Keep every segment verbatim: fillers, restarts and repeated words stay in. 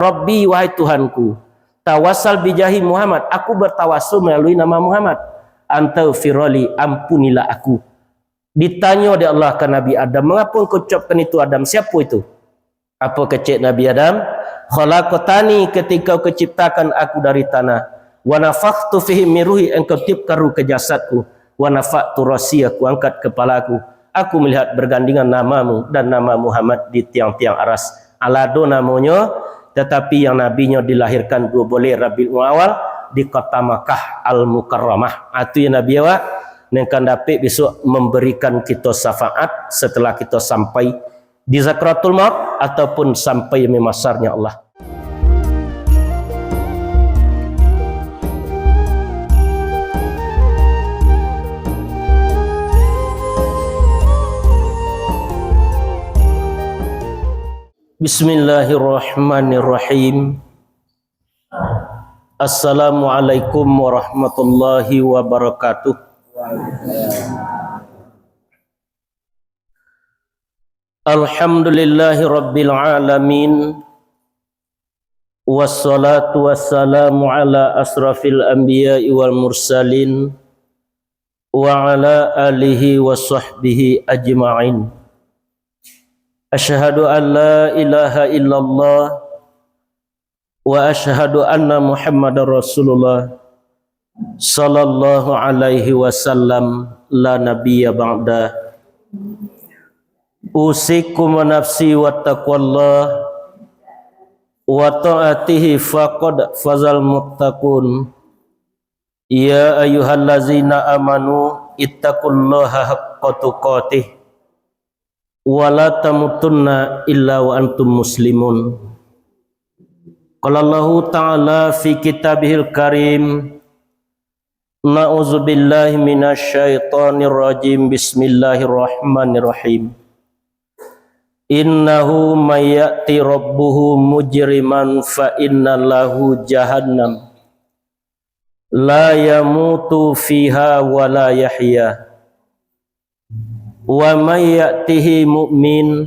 Rabbi, wahai Tuhanku, tawassal bijahi Muhammad, aku bertawasul melalui nama Muhammad. Antaghfirali, ampunilah aku. Ditanyo dek Allah ka Nabi Adam, "Mengapa engkau ucapkan itu, Adam? Siapa itu?" Apa kecek Nabi Adam? "Khalaqtani, ketika Engkau ciptakan aku dari tanah. Wa nafakhtu fihi min ruhi, Engkau tiupkan ruh ke jasadku. Wa rafa'tu ra'si, aku angkat kepalaku. Aku melihat bergandengan namamu dan nama Muhammad di tiang-tiang aras." Alado namonyo, tatapi yang nabinyo dilahirkan duo boleh Rabiul Awal di kota Makkah Al-Mukarramah. Atu yang Nabi awak, nan kan dapek besok memberikan kita syafaat setelah kita sampai di sakaratul maut ataupun sampai memasarnya Allah. Bismillahirrahmanirrahim. Assalamualaikum warahmatullahi wabarakatuh. Alhamdulillahi rabbil alamin. Wassalatu wassalamu ala asrafil anbiya'i wal mursalin, wa ala alihi wa sahbihi ajma'in. Asyhadu an la ilaha illallah, wa asyhadu anna Muhammadar Rasulullah, sallallahu alaihi wasallam, la nabiyya ba'da. Usikum wa nafsi wa taqwallah, wa ta'atihi, faqad fazal muttaqun. Ya ayyuhallazina amanu, ittaqullaha haqqa tuqatih, wa la tamutunna illa wa antum muslimun. Qala Allahu ta'ala fi kitabihil karim, a'udzubillahi minasy syaithanir rajim. Bismillahirrahmanirrahim. Innahu may ya'ti rabbahu mujriman fa inna lahu jahannam, la yamutu fiha wa la yahya. Wa may ya'tihi mu'min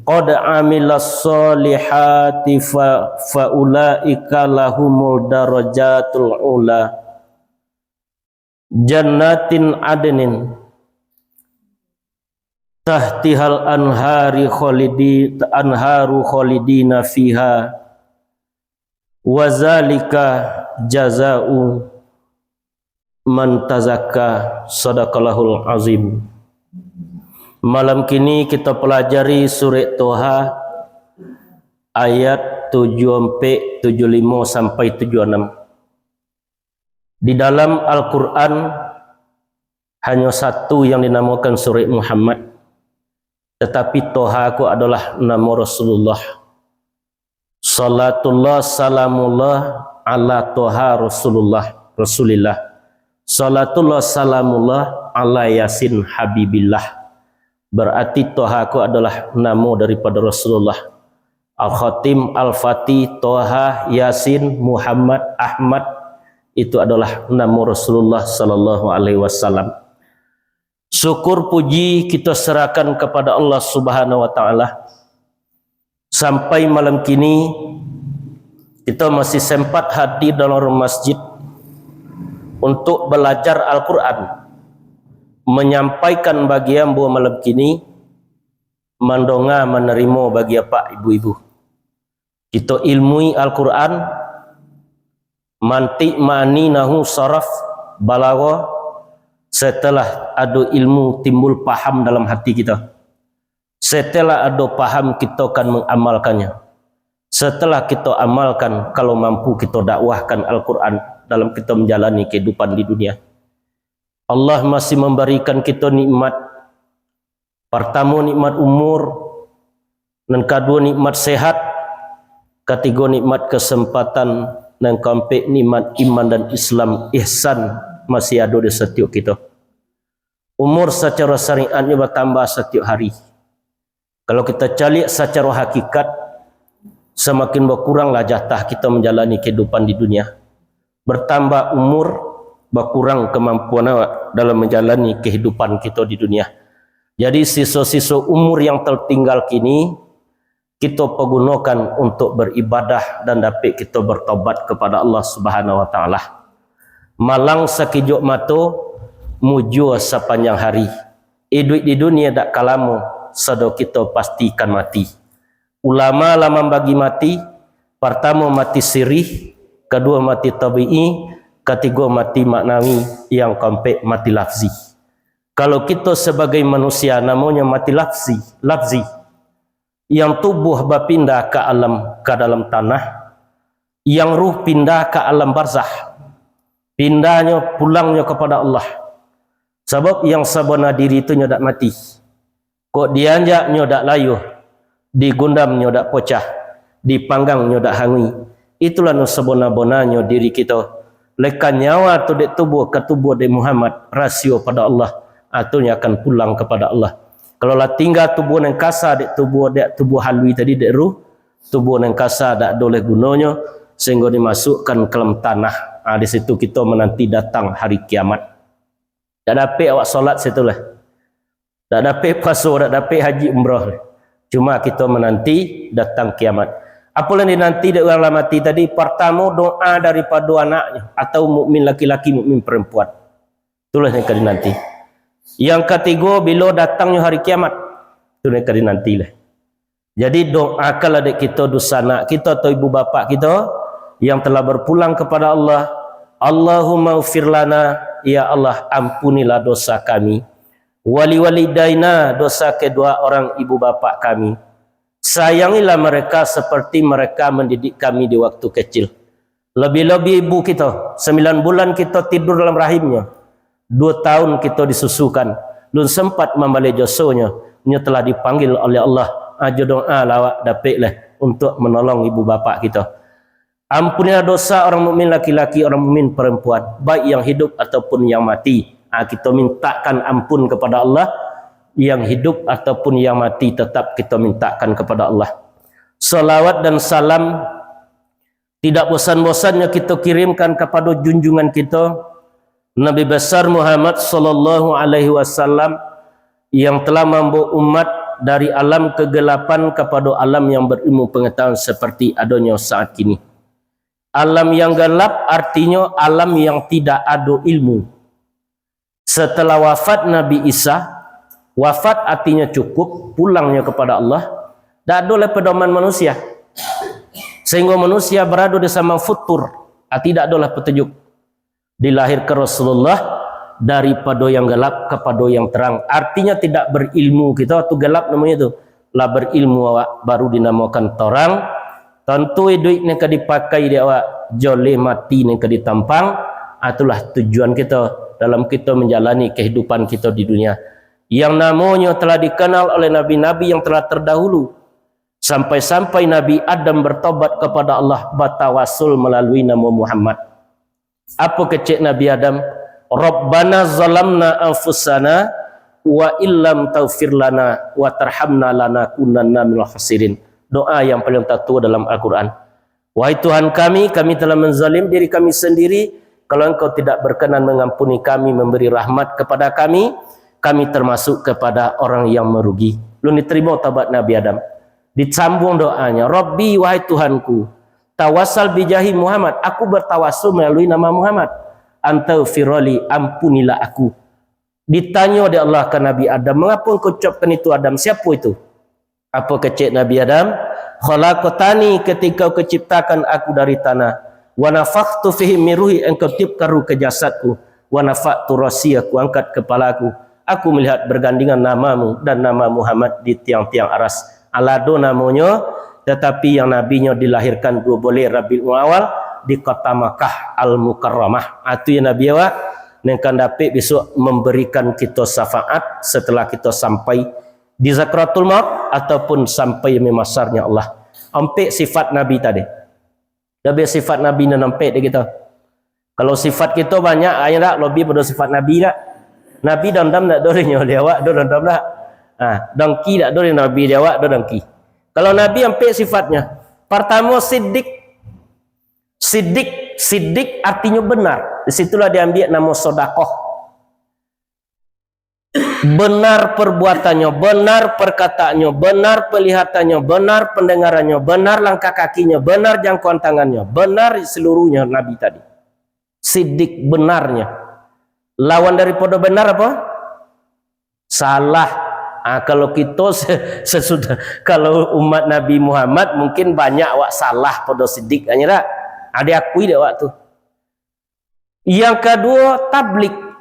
qad amilas shalihati fa, fa ulaika lahumud darajatul ula. Jannatin adnin tahtihal anhari khalidi-, anharu khalidina fiha. Wa zalika jaza'u man tazakka. Sadaqallahul azim. Malam kini kita pelajari Surat Toha ayat tujuh ampek, tujuh limo sampai tujuh anam. Di dalam Al-Quran, hanyo satu yang dinamakan Surat Muhammad, tatapi Toha ko adalah namo Rasulullah. Salatullah, salamullah, ala Toha Rasulullah, Rasulillah. Salatullah, salamullah, ala Yasin Habibillah. Berarti Toha ko adalah namo daripada Rasulullah. Al-Khatim, Al-Fatih, Toha, Yasin, Muhammad, Ahmad, itu adalah namo Rasulullah sallallahu alaihi wasallam. Syukur puji kita serahkan kepada Allah Subhanahu wa Ta'ala. Sampai malam kini, kita masih sempat hadir dalam rumah masjid untuk belajar Al-Quran, menyampaikan bagi ambo malam kini, mandonga, manarimo bagi apak ibu-ibu. Kito ilmui Al-Quran, mantik, ma'ani, nahu, saraf, balagho. Setelah ado ilmu, timbul paham dalam hati kito. Setelah ado paham, kito akan mengamalkannya. Setelah kito amalkan, kalau mampu, kito dakwahkan Al-Quran dalam kito menjalani kehidupan di dunia. Allah masih memberikan kito nikmat. Partamo, nikmat umur. Nan kaduo, nikmat sehat. Katigo, nikmat kesempatan. Nan kaampek, nikmat iman dan Islam, ihsan, masih ado di satiok kito. Umur sacaro syariatnyo batambah satiok hari. Kalau kita caliak sacaro hakikat, samakin bakuranglah jatah kita manjalani kehidupan di dunia. Bertambah umur, bakurang kamampuan awak dalam manjalani kehidupan kita di dunia. Jadi, siso-siso umur yang tertinggal kini, kito pagunokan untuak baribadah dan dapek kito bartobat kapado Allah Subhanahu wa Ta'ala. Malang sakijok mato, mujua sapanjang hari. Iduik di dunia dak ka lamo, sado kito pasti kan mati. Ulama lah mambagi mati, partamo mati sirih, kaduo mati tabi'i, katigo mati maknawi, yang kaompek mati lafzi. Kalau kito sabagai manusia, namonyo mati lafzi, lafzi, yang tubuh bapindah ka alam, ka dalam tanah, yang ruh pindah ka alam barzah, pindahnyo, pulangnyo kapado Allah. Sabab yang sabana diri tu nyo dak mati. Kok dianjak nyo dak layuah, digundam nyo dak pocah, dipanggang nyo dak hangui. Itulah nan sabana-bananyo diri kito. Leka nyawa tu dek tubuh ka tubuh dek Muhammad, rasio pado Allah, atunyo akan pulang kapado Allah. Kalau lah tingga tubuh nan kasa dek tubuh, dek tubuh halui tadi, dek ruh, tubuh nan kasa dak ado lai gunonyo, sahinggo dimasukkan ka dalam tanah. Ah, di situ kito mananti datang hari kiamat. Dak dapek awak solat situ lah. Dak dapek puaso, dak dapek haji umrah. Cuma kito mananti datang kiamat. Apo nan dinanti dek urang lah mati tadi? Partamo, doa daripado anaknyo, atau mukmin laki-laki, mukmin parampuan. Itulah yang ka dinanti. Yang katigo, bilo datangnyo hari kiamat. Itu yang ka dinanti lah. Jadi, doakanlah dek kito dunsanak kito atau ibu bapak kito yang telah berpulang kepada Allah. Allahumma ufir lana, ya Allah, ampunilah dosa kami. Wali walidaina, dosa kedua orang ibu bapak kami. Sayangilah mereka seperti mereka mendidik kami di waktu kecil. Lebih-lebih ibu kito, sembilan bulan kito tidur dalam rahimnyo, dua tahun kito disusukan, lun sempat mambaleh jasonyo, nyo telah dipanggil oleh Allah. Ajo doa lah awak dapek lah untuk menolong ibu bapak kito. Ampunilah dosa orang mukmin laki-laki, orang mukmin perempuan, baik yang hidup ataupun yang mati. Ah, kito mintakan ampun kepada Allah, yang hidup ataupun yang mati tetap kito mintakan kepada Allah. Salawat dan salam tidak bosan-bosannyo kito kirimkan kapado junjungan kito, Nabi Besar Muhammad sallallahu alaihi wasallam, yang telah mambawa umat dari alam kegelapan kapado alam yang berilmu pengetahuan seperti adonyo saat kini. Alam yang gelap artinyo alam yang tidak ado ilmu. Setelah wafat Nabi Isa, wafat artinyo cukup, pulangnyo kepada Allah, dak ado lai pedoman manusia. Sehinggo manusia berado di samang futur, arti dak ado lai petunjuk. Dilahirkan Rasulullah daripado yang gelap kapado yang terang. Artinyo tidak berilmu kito, tu gelap namonyo tu. Lah berilmu awak, baru dinamokan torang. Tantu iduik nan ka dipakai dek awak, joleh mati nan ka ditampang. Ah, itulah tujuan kito dalam kito manjalani kahidupan kito di dunia. Yang namonyo telah dikenal oleh nabi-nabi yang telah terdahulu. Sampai-sampai Nabi Adam bertobat kepada Allah, batawasul melalui namo Muhammad. Apo kecek Nabi Adam? "Rabbana zalamna anfusana wa illam taghfir lana wa tarhamna lanakunanna minal khasirin." Doa yang paling tatua dalam Al-Quran. "Wahai Tuhan kami, kami telah menzalim diri kami sendiri. Kalau Engkau tidak berkenan mengampuni kami, memberi rahmat kepada kami, kami termasuk kepada orang yang merugi." Lun diterima taubat Nabi Adam. Disambung doanya, "Rabbi, wahai Tuhanku, tawasal bijahi Muhammad, aku bertawasul melalui nama Muhammad. Antaghfirali, ampunilah aku." Ditanyo dek Allah ka Nabi Adam, "Mengapa engkau ucapkan itu, Adam? Siapa itu?" Apo kecek Nabi Adam? "Khalaqtani, ketika Engkau ciptakan aku dari tanah. Wa nafakhtu fihi min ruhi, Engkau tiupkan ruh ke jasadku. Wa rafa'tu ra'si, aku angkat kepalaku. Aku melihat bergandengan namamu dan nama Muhammad di tiang-tiang aras." Alado namonyo, tetapi yang nabinyo dilahirkan dua boleh Rabiul Awal di kota Makkah Al-Mukarramah. Atu yang Nabi awak, nan kan dapek besok memberikan kita syafaat setelah kita sampai di Zakratul Maut ataupun sampai memasarnya Allah. Ampek sifat Nabi tadi. Labiah sifat Nabi nan ampek dek kita. Kalau sifat kita banyak, ayo dak, lebih pada sifat Nabi dak? Nabi dandam dak do nyo, di awak do dandam dak? Ha, dangki dak do Nabi, di awak do dangki. Kalau Nabi ampek sifatnya. Pertama, sidik. Sidik, sidik artinya benar. Di situlah diambil nama sodakoh. Benar perbuatannyo, benar perkataannyo, benar palihatannyo, benar pandangarannyo, benar langkah kakinyo, benar jangkauan tangannyo, benar saluruhnyo Nabi tadi. Sidik, benarnyo. Lawan daripado benar apo? Salah. Ah, kalau kito se-, sesudah, kalau umat Nabi Muhammad, mungkin banyak awak salah pado sidik, kan, yo dak? Ah, diakui dek awak tu. Yang kaduo, tablig.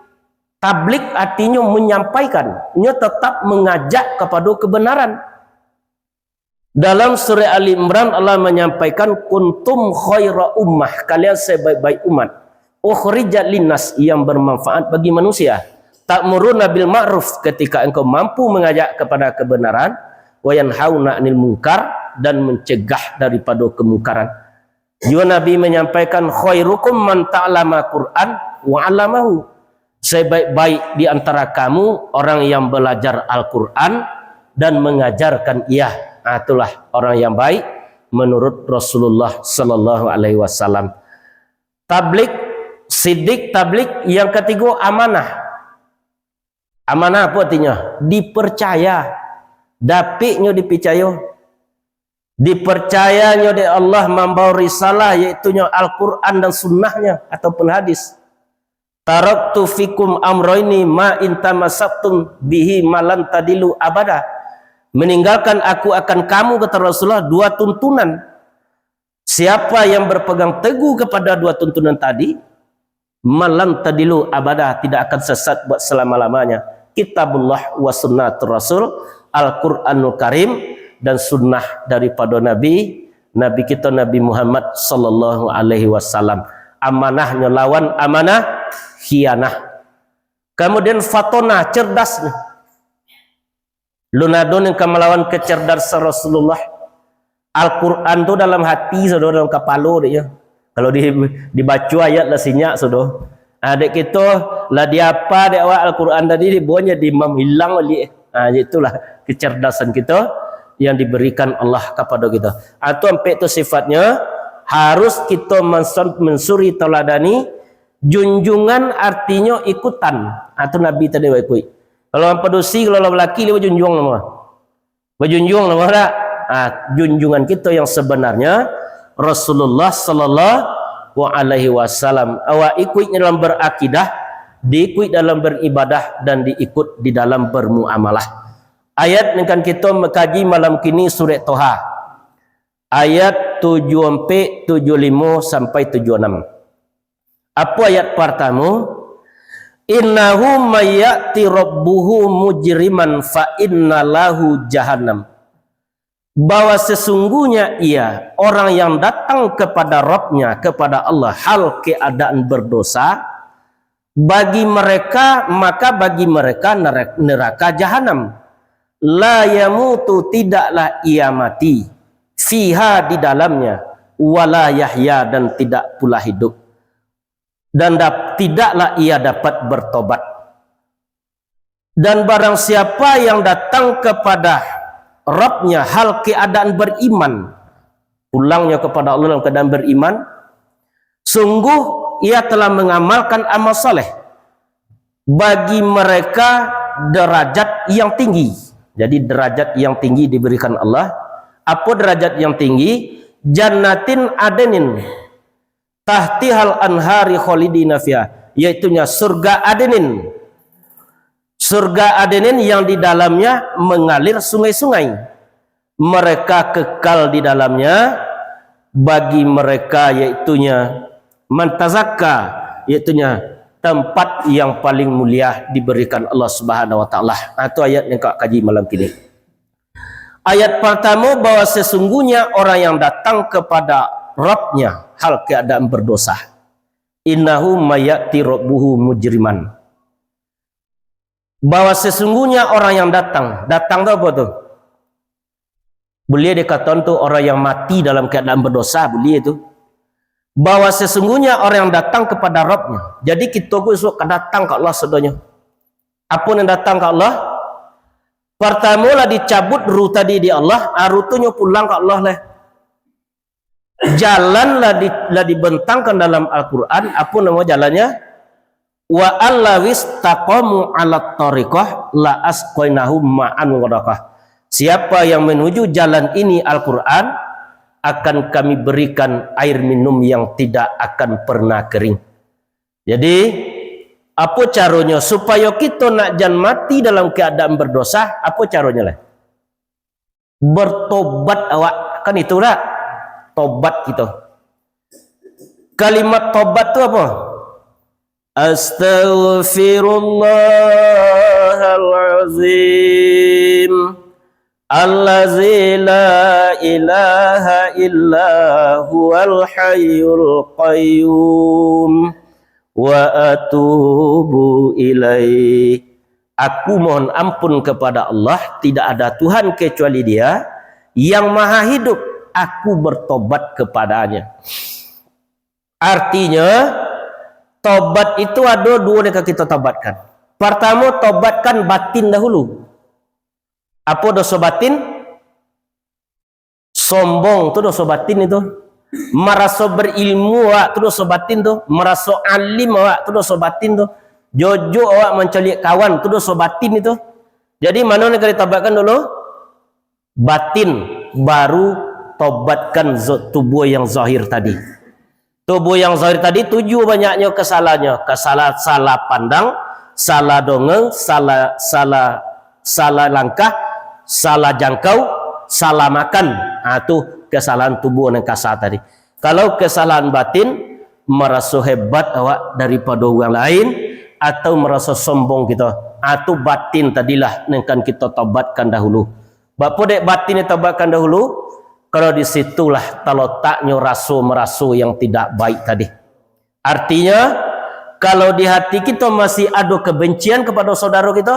Tablig artinyo manyampaikan. Nyo tatap mangajak kapado kabanaran. Dalam surah Ali Imran, Allah manyampaikan, "Kuntum khaira ummah," kalian sebaik-baik umat, "ukhrijat linnas," yang bermanfaat bagi manusia, "ta'muruna bil ma'ruf," ketika engkau mampu mangajak kapada kabanaran, "wa yanhauna 'anil munkar," dan mencegah daripado kemungkaran. Juo Nabi manyampaikan, "Khairukum man ta'allama Qur'an wa 'allamahu." Sebaik-baik di antara kamu orang yang belajar Al-Quran dan mengajarkan ia. Ah, itulah orang yang baik menurut Rasulullah sallallahu alaihi wasallam. Tablig, sidik tablig, yang katigo amanah. Amanah apo artinyo? Dipercaya. Dapiknyo dipicayo. Dipercayanyo dek Allah mambawa risalah, yaitunyo Al-Quran dan sunnahnya ataupun hadis. "Taraktu fikum amroini ma in tamasaktum bihi ma lan tadilu abada." Meninggalkan aku akan kamu, kata Rasulullah, dua tuntunan. Siapa yang berpegang teguh kepada dua tuntunan tadi, ma lan tadilu abada, tidak akan sesat buat selama-lamanya. Kitabullah wa sunnatur Rasul, Al-Quranul Karim, dan sunnah daripada Nabi, Nabi kita Nabi Muhammad sallallahu alaihi wasallam. Amanahnyo lawan amanah khianah. Kemudian fatonah, cerdasnyo. Lun ado nan ka malawan kecerdasan Rasulullah. Al-Quran tu dalam hati, sudah dalam kapalo dek nyo. Kalau di, dibaco ayat lah sinyak sudah. Ah, dek kito, lah diapa dek awak Al-Quran tadi, dibawa jadi imam hilang balik. Ah, itulah kecerdasan kito yang diberikan Allah kapado kito. Ah, tu ampek tu sifatnyo, harus kito manson-, mansuri tauladani, junjungan artinyo ikutan. Ah, tu Nabi tadi baikuik. Kalau urang padusi, kalau lah balaki, dia bajunjuang namo. Bajunjuang namo dak? Ah, junjungan kito yang sebenarnya Rasulullah sallallahu alaihi wasallam. Awak ikuik dalam berakidah, diikuik dalam beribadah, dan diikut di dalam bermuamalah. Ayat nan kan kito makaji malam kini, Surat Toha. Ayat tujuh ampek, tujuh limo sampai tujuh anam. Apo ayat partamo? "Innahu may ya'ti rabbuhu mujriman fa inna lahu jahannam." Bahwa sesungguhnya ia, orang yang datang kepada Rabbnya, kepada Allah, hal keadaan berdosa, bagi mereka, maka bagi mereka nerak-, neraka jahanam. La yamutu, tidaklah ia mati, fiha, di dalamnya, wala yahya, dan tidak pula hidup. Dan dap-, tidaklah ia dapat bertobat. Dan barang siapa yang datang kepada Rabbnya hal keadaan beriman, pulangnyo kepada Allah dalam keadaan beriman, sungguh ia telah mengamalkan amal saleh. Bagi mereka derajat yang tinggi. Jadi, derajat yang tinggi diberikan Allah. Apo derajat yang tinggi? Jannatin adenin, tahtihal anhari khalidina fiha, yaitunya surga Adenin. Surga Adenin yang di dalamnya mengalir sungai-sungai. Mereka kekal di dalamnya, bagi mereka, yaitunya man tazakka, yaitunya tempat yang paling mulia diberikan Allah Subhanahu wa Ta'ala. Ah, tu ayat yang ka kaji malam kini. Ayat partamo, bahwa sesungguhnya orang yang datang kepada Rabbnya hal keadaan berdosa. "Innahu may ya'ti rabbuhu mujriman." Bahwa sesungguhnya orang yang datang, datang tu apo tu? Buliah dikatokan tu orang yang mati dalam keadaan berdosa, buliah tu. Bahwa sesungguhnya orang yang datang kepada Rabbnya. Jadi, kito ko isuak ka datang ka Allah sadonyo. Apo nan datang ka Allah? Partamo lah dicabut ruh tadi di Allah, ah, ruh tu nyo pulang ka Allah lah. Jalan lah di, lah dibentangkan dalam Al-Quran, apo namo jalannya? "Wa allawis taqamu alat thariqah la asqainahum ma'an ghadaqah." Siapa yang menuju jalan ini, Al-Quran, akan Kami berikan air minum yang tidak akan pernah kering. Jadi, apo caronyo supayo kito nak jan mati dalam keadaan berdosa? Apo caronyo lah? Bertobat awak. Kan itu lah tobat kito. Kalimat tobat tu apo? "Astaghfirullahalazim, allazi la ilaha illa huwal hayyul qayyum, wa atubu ilaih." Aku mohon ampun kepada Allah, tidak ada Tuhan kecuali Dia, yang Maha Hidup, aku bertobat kepada-Nya. Artinya, tobat itu ado duo nan ka kito tobatkan. Partamo, tobatkan batin dahulu. Apo doso batin? Sombong tu doso batin itu. Maraso berilmu awak tu doso batin tu. Maraso alim awak tu doso batin tu. Jojok awak mancaliak kawan tu doso batin itu. Jadi, mano nan ka ditobatkan dulu? Batin, baru tobatkan zo-, tubuah yang zahir tadi. Tubuah yang zahir tadi tujuh banyaknyo kasalahannyo. Kasalah, salah pandang, salah dongeng, salah, salah, salah langkah, salah jangkau, salah makan. Ha, tu kasalahan tubuah nan kasa tadi. Kalau kasalahan batin, maraso hebat awak daripado urang lain, atau maraso sombong kito, ha, tu batin tadilah nan kan kito tobatkan dahulu. Baa dek batin ditobatkan dahulu? Karano di situlah talotaknyo raso-maraso yang tidak baik tadi. Artinyo, kalau di hati kito masih ado kabencian kapado saudaro kito,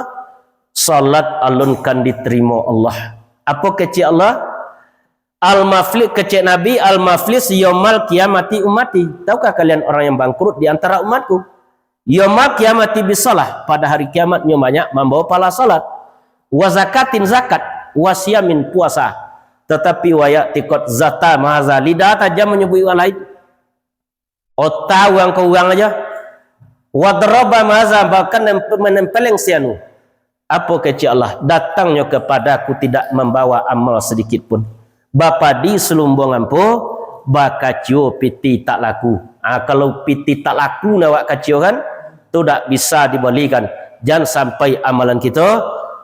salat alun kan ditarimo Allah. Apo kecek Allah? Al-mafli-, kecek Nabi, "Al-muflis yaumal qiyamati ummati." Tahukah kalian orang yang bangkrut di antara umatku? "Yaumal qiyamati bisalah," pada hari kiamat nyo banyak mambawa pahala salat. "Wa zakatin, zakat, wa siyamin, puasa." Tatapi, "Wa ya'tiqad zata mahaza," lidah tajam manyabuik urang lain. Ota urang ka urang aja. "Wa daraba mahaza," bahkan nem-, manempeleng si anu. Apo kecek Allah? "Datangnyo kepadaku tidak mambawa amal sadikit pun. Bapadi salumbuang ampo, bakacio pitih tak laku." Ah, kalau pitih tak laku nan awak kacio kan, tu dak bisa dibalikan. Jan sampai amalan kito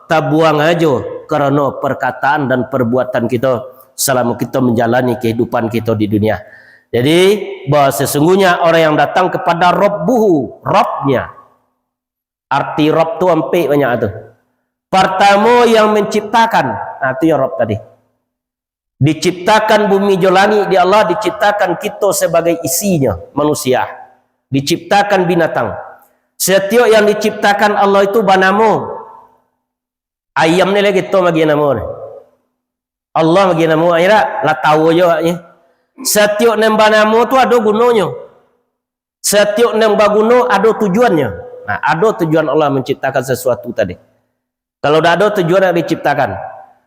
tabuang ajo karano perkataan dan perbuatan kito salamo kito manjalani kahidupan kito di dunia. Jadi, bahwa sesungguhnya orang yang datang kepada Rabbuhu, Rabbnya, arti Rabb tu ampek banyak tu. Partamo yang manciptakan, nah, tu yang Rabb tadi. Diciptakan bumi jo langik di Allah, diciptakan kito sabagai isinyo, manusia. Diciptakan binatang. Satiok yang diciptakan Allah itu banamo. Ayam ni lah kito magi namo ni. Allah magi namo, ayo dak? Lah tahu jo awaknyo. Satiok nan banamo tu ado gunonyo. Satiok nan baguno ado tujuannyo. Nah, ado tujuan Allah manciptakan sasuatu tadi. Kalau dak ado tujuan, dak diciptakan.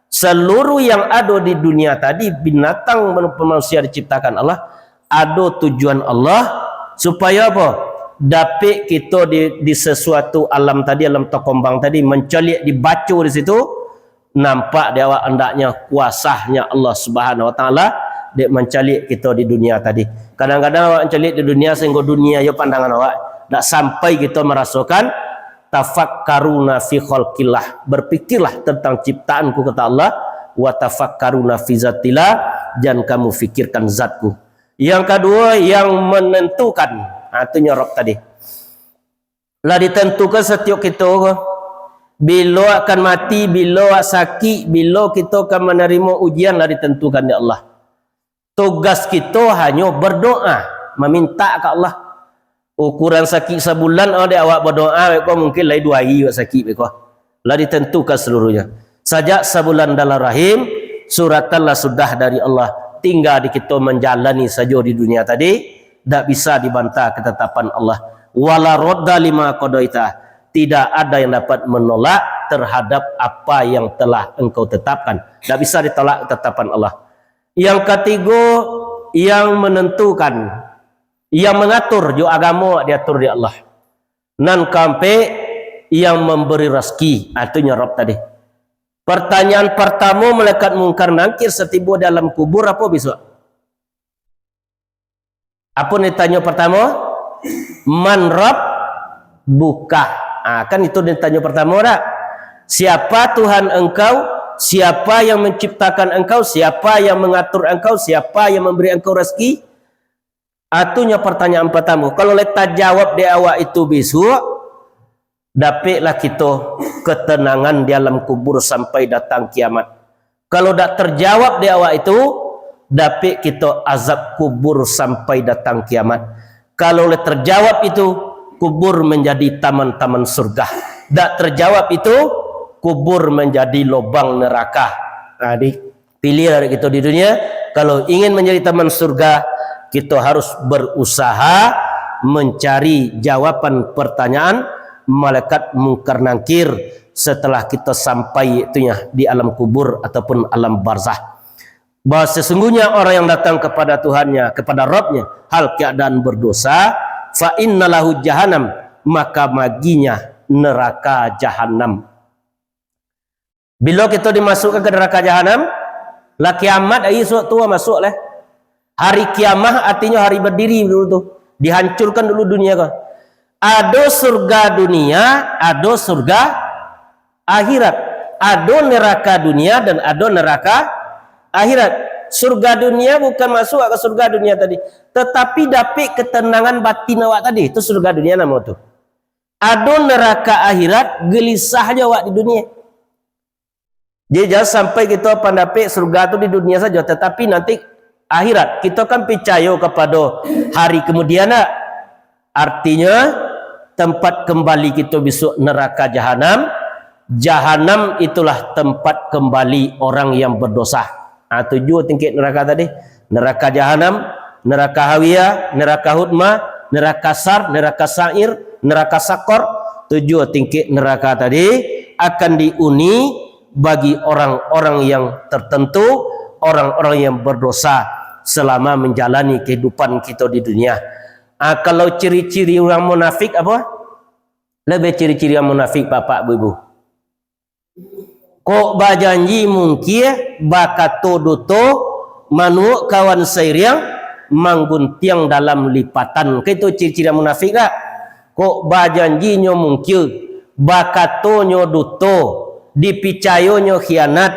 Saluruh yang ado di dunia tadi, binatang, manusia diciptakan Allah, ado tujuan Allah, supayo apo? Dapek kito di, di sasuatu alam tadi, alam takombang tadi, mancaliak dibaco di situ, nampak di awak andaknyo kuasanyo Allah Subhanahu Wa Taala dek mancaliak kito di dunia tadi. Kadang-kadang awak mancaliak di dunia sahinggo dunia iyo pandangan awak, dak sampai kito marasokan, "Tafakkaruna fi khalqillah," berpikirlah tentang ciptaanku, kata Allah, "wa tafakkaruna fi zatillah," jan kamu fikirkan zatku. Yang kaduo, yang menentukan, ha, tu nyo Rabb tadi. Lah ditentukan satiok kito ko. Bilo akan mati, bilo sakik, bilo kito ka manarimo ujian, lah ditentukan dek Allah. Tugas kito hanyo berdoa, mamintak ka Allah. Ukuran sakik sabulan, oh, dek awak berdoa, beko mungkin lai duo hari awak sakik, beko. Lah ditentukan seluruhnya. Sajak sabulan dalam rahim, suratan lah sudah dari Allah. Tingga di kito manjalani sajo di dunia tadi, dak bisa dibantah ketetapan Allah. Wala radda lima qadaita. Tidak ada yang dapat menolak terhadap apa yang telah Engkau tetapkan. Dak bisa ditolak ketetapan Allah. Yang katigo, yang menentukan, yang mengatur, jo agamo diatur dek Allah. Nan kaampek, yang mambari rasaki, artinyo Rabb tadi. Pertanyaan partamo malaikat Mungkar Nangkir satibo di alam kubur, apo bisuak? Apo nan ditanyo partamo? "Man Rabbuka?" Ah, kan itu ditanyo partamo, dak? "Siapa Tuhan engkau? Siapa yang menciptakan engkau? Siapa yang mengatur engkau? Siapa yang memberi engkau rezeki?" Atunyo pertanyaan partamo. Kalau lai tajawab dek awak itu bisuak, dapeklah kito ketenangan di alam kubur sampai datang kiamat. Kalau dak terjawab di awak itu, dapek kito azab kubur sampai datang kiamat. Kalau lah terjawab itu, kubur menjadi taman-taman surga. Dak terjawab itu, kubur menjadi lubang neraka. Nah, di, pilih dari kito di dunia, kalau ingin menjadi taman surga, kito harus berusaha mencari jawaban pertanyaan malaikat Mungkar Nangkir setelah kito sampai, itunya, di alam kubur ataupun alam barzah. Bahwa sesungguhnya orang yang datang kepada Tuhannya, kepada Rabbnya, hal keadaan berdosa, fa inna lahu jahannam, maka baginya neraka jahanam. Bilo kito dimasukkan ke neraka jahanam, lah kiamat ari suatu masuak lah. Hari kiamah artinyo hari badiri dulu tu. Dihancurkan dulu dunia ko. Ado surga dunia, ado surga akhirat. Ado neraka dunia dan ado neraka akhirat. Surga dunia bukan masuk ka surga dunia tadi, tetapi dapek ketenangan batin awak tadi. Itu surga dunia namo tu. Ado neraka akhirat, gelisah jo awak di dunia. Jadi, jangan sampai kito pandapek surga tu di dunia sajo, tetapi nanti akhirat. Kito kan picayo kapado hari kemudian, nak? Artinyo, tempat kembali kito bisuak neraka jahanam. Jahanam itulah tempat kembali orang yang berdosa. Ha, tujuh tingkik neraka tadi. Neraka jahanam, neraka hawiyah, neraka hutmah, neraka sar, neraka sa'ir, neraka sakor. Tujuh tingkik neraka tadi akan diuni bagi orang-orang yang tertentu, orang-orang yang berdosa selama menjalani kehidupan kito di dunia. Ah, kalau ciri-ciri urang munafik apo? Labiah ciri-ciri urang munafik, bapak, bu, ibu. Kok bajanji mungkia, bakato duto, manuak kawan sairiang, mangguntiang dalam lipatan. Kan itu ciri-ciri munafik dak? Kok bajanjinyo mungkia, bakatonyo duto, dipicayonyo khianat,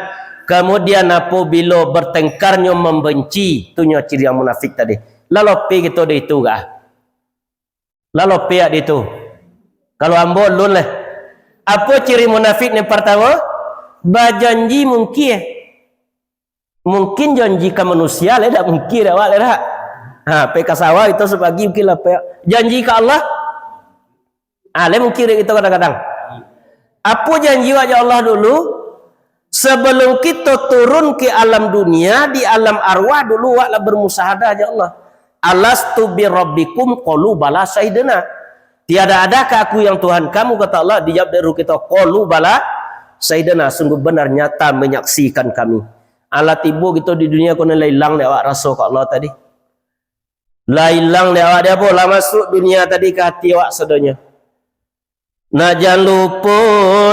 kamudian apobilo batengkarnyo mambanci, tu nyo ciri munafik tadi. Lah lopeh kito dari itu kah? Lah lopeh di tu. Kalau ambo alun lah. Apo ciri munafik nan partamo? Bajanji mungkia. Mungkin janji ka manusia lah, dak mungkin awak lah, dak? Ha, pai ka sawah kito sapagi mungkin lah, pai. Janji ka Allah? Ah, lah mungkin dek kito kadang-kadang. Apo janji awak jo Allah dulu? Sabalum kito turun ka alam dunia, di alam arwah dulu awak lah bermusahadah jo Allah. "Alastu birabbikum?" Qalu, "Bala, syahidna." "Tiada adakah Aku yang Tuhan kamu?" kata Allah, dijawab dek ruh kito, "Qalu bala, syahidna, sungguh benar nyata menyaksikan kami." Alah tibo kito di dunia ko nan lah ilang dek awak raso ka Allah tadi. Lah ilang dek awak di apo? Lah masuk dunia tadi ka hati awak sadonyo. Nak jan lupo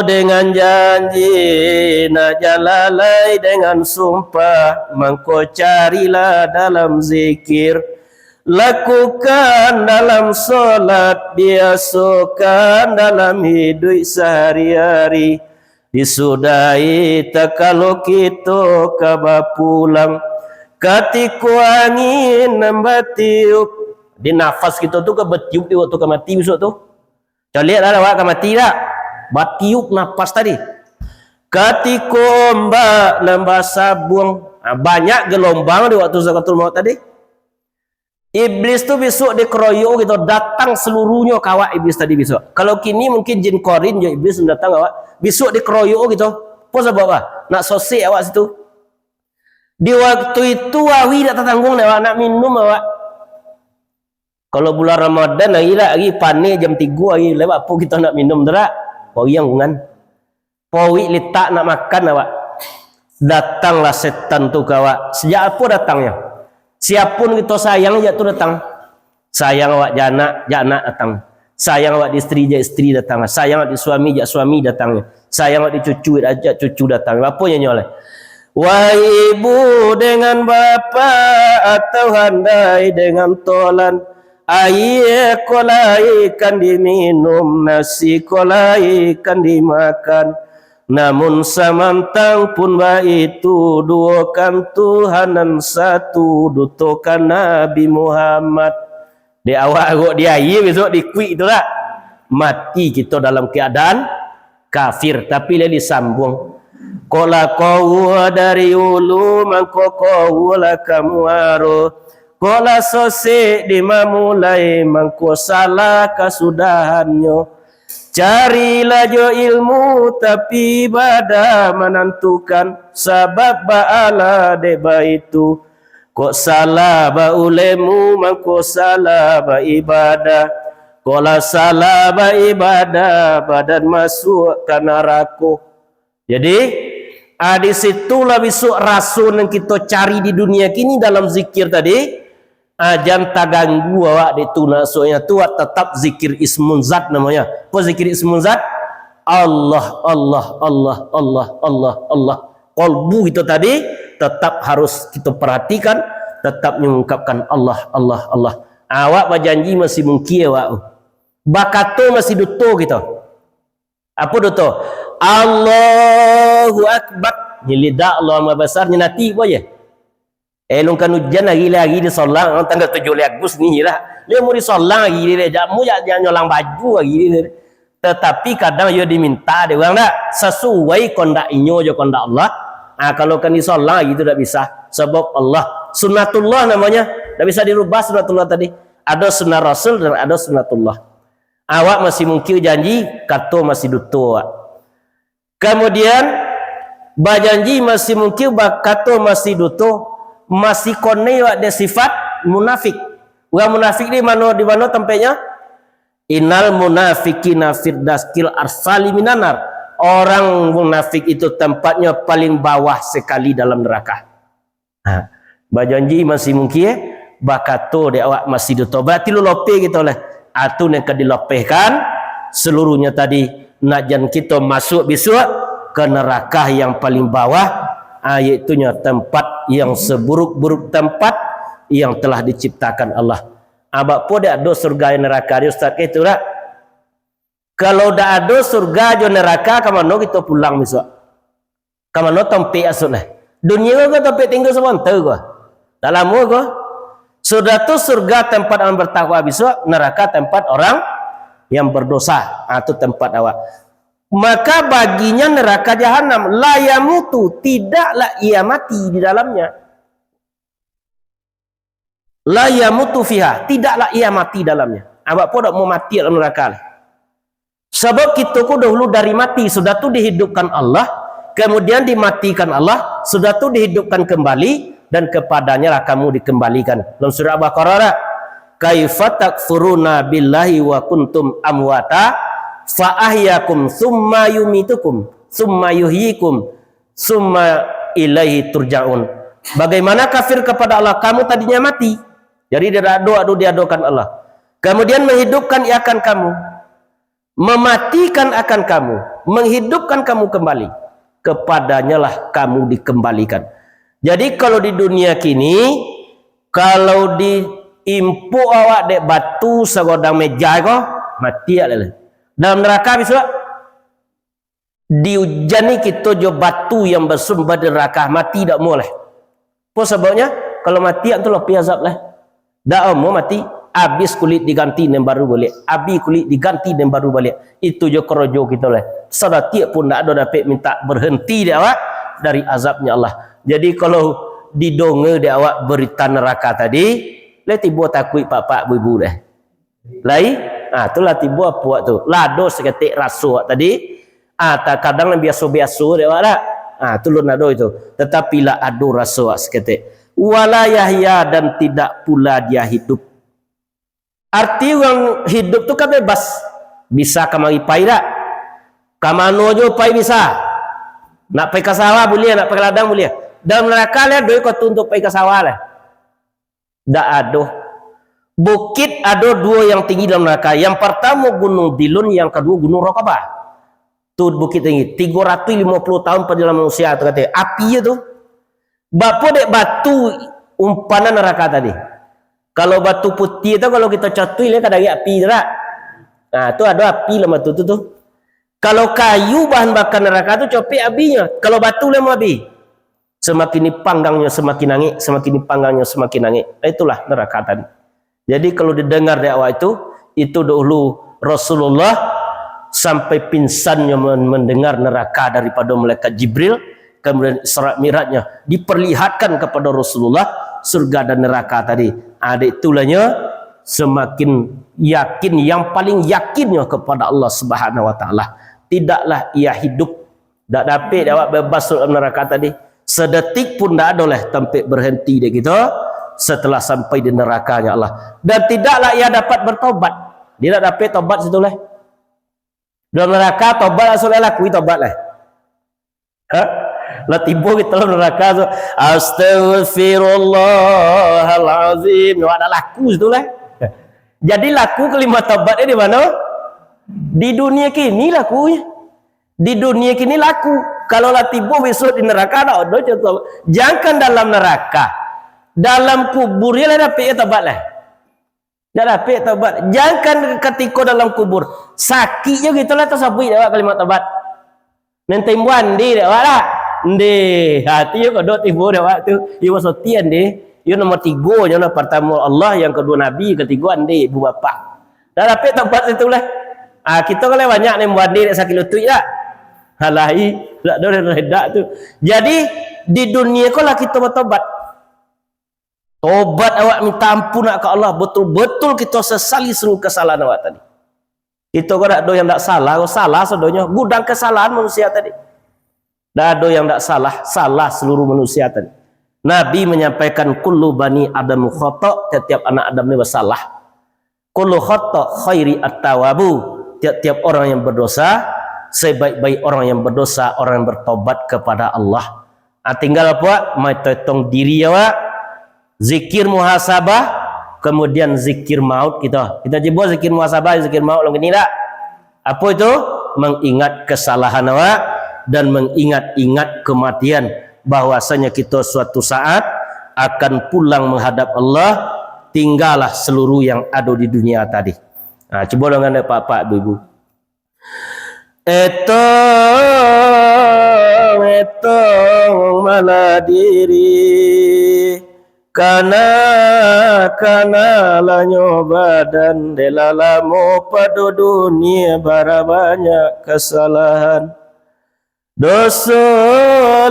dengan janji, nak jan lalai dengan sumpah, mangko carilah dalam zikir, lakukan dalam solat, biasokan dalam hiduik sahari-hari. Disudahi takalo kito ka bapulang, katiko angin nan batiup. Di nafas kito tu ka batiup di waktu ka mati bisuak tu. Caliak lah awak ka mati dak? Batiup napas tadi. Katiko ombak nan basabuang. Ha, banyak gelombang di waktu sakaratul maut tadi. Iblis tu bisuak dikeroyok kito, datang seluruhnyo ka awak iblis tadi bisuak. Kalau kini mungkin jin korin jo iblis datang awak. Bisuak dikeroyok kito. Apo sabab ah? Nak sosek awak situ. Di waktu itu awak dak tatangguang dek awak, nak minum awak. Kalau bulan Ramadan lagi dak, lagi paneh jam tigo lagi, lewat apo kito nak minum tu dak? Poriang kan. Porik litak nak makan awak. Datanglah setan tu ka awak. Sajak apo datangnyo? Siapun kito sayang sajak tu datang. Sayang awak jak anak, jak anak datang. Sayang awak di istri, jak istri datang. Sayang awak di suami, jak suami datang. Sayang awak di cucu, jak cucu datang. Apo nyo nyo lai? Wahai ibu dengan bapak, atau handai dengan tolan, aia ko lai kan diminum, nasi ko lai kan dimakan. Namun samantang pun baitu, duokan Tuhan nan satu, dutokan Nabi Muhammad. Dek awak arok di aia, besok dikuik tu lah. Mati kito dalam keadaan kafir, tapi lai disambuang. Kok lah kau dari ulu, mangko kau lah ka muaro. Kok lah sosek di mamulai, mangko salah kasudahannyo. Carilah jo ilmu, tapi ibadah manantukan, sabab baalah dek baitu. Kok salah baulemu, mangko salah baibadah. Kok lah salah baibadah, badan masuak ka narako. Jadi, ah, di situlah bisuak raso nan kito cari di dunia kini dalam zikir tadi. Ah, jan taganggu awak di tu, maksudnyo tu tetap zikir ismun zat namonyo. Apo zikir ismun zat? Allah, Allah, Allah, Allah, Allah, Allah. Kalbu kito tadi tetap harus kito paratikan, tetap mangungkapkan Allah, Allah, Allah. Awak bajanji masih mungkin awak tu. Bakato masih duto kito. Apo duto? Allahu Akbar. Nyo lidah Allah Maha Basar, nyo ati apo je? Eh, lun kan ujan lagi, lagi di solang, tanggal tujuh belas Agustus ni lah. Dia mau di solang lagi, dia jak mu, jak, jak nyolang baju lagi, dia. Tetapi kadang yo diminta dek urang dak, sasuai kondak inyo jo kondak Allah. Ah, kalau kan di solang lagi tu dak bisa. Sebab Allah, sunatullah namanya, dak bisa dirubah sunatullah tadi. Ada sunat Rasul dan ada sunatullah. Awak masih mungkin janji, kato masih duto awak. Kemudian, bajanji masih mungkin, bakato masih duto, masih konei awak dek sifat munafik. Urang munafik di mano, di mano tampeknyo? Innal munafiqina fid darkil asfali minan nar. Orang munafik itu tempatnya paling bawah sekali dalam neraka. Ha, bajanji masih mungkin, bakato dek awak masih duto. Berarti lu lopeh gitu lah. Atu nan ka dilopehkan seluruhnya tadi, nak jan kito masuk bisuak ke neraka yang paling bawah, ah, yaitunyo tempat yang seburuk-buruk tempat yang telah diciptakan Allah. Ah, bak po dak ado surga dan neraka di ustaz, kayak itu dak? Kalau dak ado surga jo neraka, ka mano kito pulang bisuak? Ka mano tampek asok nah? Dunia ko tampek tinggal sabanta ko. Tak lamo ko. Sudah tu surga tempat orang bertakwa bisuak, neraka tempat orang yang berdosa. Ah, tu tempat awak. Maka baginya neraka jahanam, la yamutu, tidaklah ia mati di dalamnya. La yamutu fiha, tidaklah ia mati dalamnya. Awak po dak mau mati dalam neraka lah. Sabab kito ko dahulu dari mati, sudah tu dihidupkan Allah, kemudian dimatikan Allah, sudah tu dihidupkan kembali, dan kepadanya lah kamu dikembalikan. Dalam surah Al-Baqarah dak? Kaifa takfuruna billahi wa kuntum amwata fa ahyakum tsumma yumitukum tsumma yuhyikum tsumma ilaihi turja'un. Bagaimana kafir kepada Allah, kamu tadinya mati. Jadi, tidak ado, ado diadokan Allah. Kemudian menghidupkan ia akan kamu, mematikan akan kamu, menghidupkan kamu kembali. Kepadanyalah kamu dikembalikan. Jadi, kalau di dunia kini, kalau diimpuk awak dek batu sagodang meja ko, mati awak lah. Dalam neraka bisuak, diujani kito jo batu yang basumber di neraka, mati dak amuah lai. Apo sababnyo? Kalau mati, antu lah pai azab lai. Dak amuah mati, abih kulik diganti nan baru baliak, abih kulik diganti nan baru baliak. Itu jo korojo kito lai. Sadatiak pun dak ado dapek minta berhenti dek awak dari azabnya Allah. Jadi, kalau didonga dek awak berita neraka tadi, lai tibo takuik pak-pak, bu-ibu deh. Lai, ah, tu lah tibo apuak tu. Lah ado saketek raso awak tadi. Ah, ta-, kadang nan biaso-biaso dek awak dak? Ah, tu lun ado itu. Tetapi lah ado raso awak saketek. Wala yahya, dan tidak pula dia hidup. Arti urang hidup tu kan bebas. Bisa kamari pai dak? Ka mano jo pai bisa. Nak pai ka sawah buliah, nak pai ka ladang buliah. Dalam neraka lai ado ko tu untuak pai ka sawah lai? Dak ado. Bukit ado duo yang tinggi dalam naraka. Yang partamo Gunung Dilun, yang kaduo Gunung Rokabah. Tu bukit tinggi. Tigo ratuih limo puluah tahun pajalanan manusia tu kato. Api je tu. Bapo dek batu umpanan naraka tadi? Kalau batu putiah tu, kalau kito catuih, lah ka darek api tu, dak? Nah, tu ado api dalam batu tu, tu. Kalau kayu bahan bakar naraka tu, copek abinyo. Kalau batu, lah mau abih. Samakin dipanggangnyo, samakin angek, samakin dipanggangnyo, samakin angek. Itulah naraka tadi. Jadi, kalau didengar dek awak itu, itu dahulu Rasulullah sampai pinsannyo men-, mendengar neraka daripada malaikat Jibril, kemudian Isra Mi'rajnya diperlihatkan kepada Rasulullah surga dan neraka tadi. Ah, dek itulah nyo semakin yakin, yang paling yakinnyo kepada Allah Subhanahu wa Ta'ala. Tidaklah ia hidup Dak dapek dek awak bebas dalam neraka tadi. Sedetik pun dak ado lai tampek berhenti dek kito setelah sampai di nerakanya Allah. Dan tidaklah ia dapat bertobat. Dia dak dapek tobat situ lai. Dalam neraka tobat langsung lai lakui tobat lai. Ha? Lah tibo kito dalam neraka tu, "Astagfirullahalazim." Awak dak laku situ lai. Jadi laku kalimat tobat ni di mano? Di dunia kini laku. Di dunia kini laku. Kalau lah tibo bisuak di neraka, dak ado contoh. Jangankan dalam neraka, dalam kubur lah dapek tobat lah. Dak dapek tobat. Jangankan katiko dalam kubur, sakik jo gitu lah tasabuik dek awak kalimat tobat. Nan timbo ande dek awak lah. Ande, hati yo kodok tibo dek awak tu. Yo basoti ande. Yo nomor tigo nyo, nah, partamo Allah, yang kaduo Nabi, katigo ande, ibu bapak. Dak dapek tobat situ lah. Ah, kito kalau banyak nan buande dak sakik lutuik dak? Halai, dak ado nan redak tu. Jadi, di dunia ko lah kito batobat. Tobat awak minta ampun nak ka Allah, betul-betul kito sesali seluruh kesalahan awak tadi. Kito ko dak ado yang dak salah, ko salah sadonyo, gudang kesalahan manusia tadi. Dak ado yang dak salah, salah seluruh manusia tadi. Nabi menyampaikan, "Kullu bani Adam khata'," tiap-tiap anak Adam ni basalah. "Kullu khata' khairi at-tawabu," tiap-tiap orang yang berdosa, sebaik-baik orang yang berdosa, orang yang bertobat kepada Allah. Ah, tinggal apo? Matetong diri awak, zikir muhasabah, kemudian zikir maut kito. Kito cubo zikir muhasabah, zikir maut, lalu kini dak? Apo itu? Mengingat kesalahan awak dan mengingat-ingat kematian, bahwasanya kito suatu saat akan pulang menghadap Allah, tinggallah seluruh yang ado di dunia tadi. Nah, cubo dengan pak-pak, ibu-ibu. Etong, etong malah diri, kana, kana lanyo badan, dek lah lamo pado dunia, bara banyak kasalahan. Doso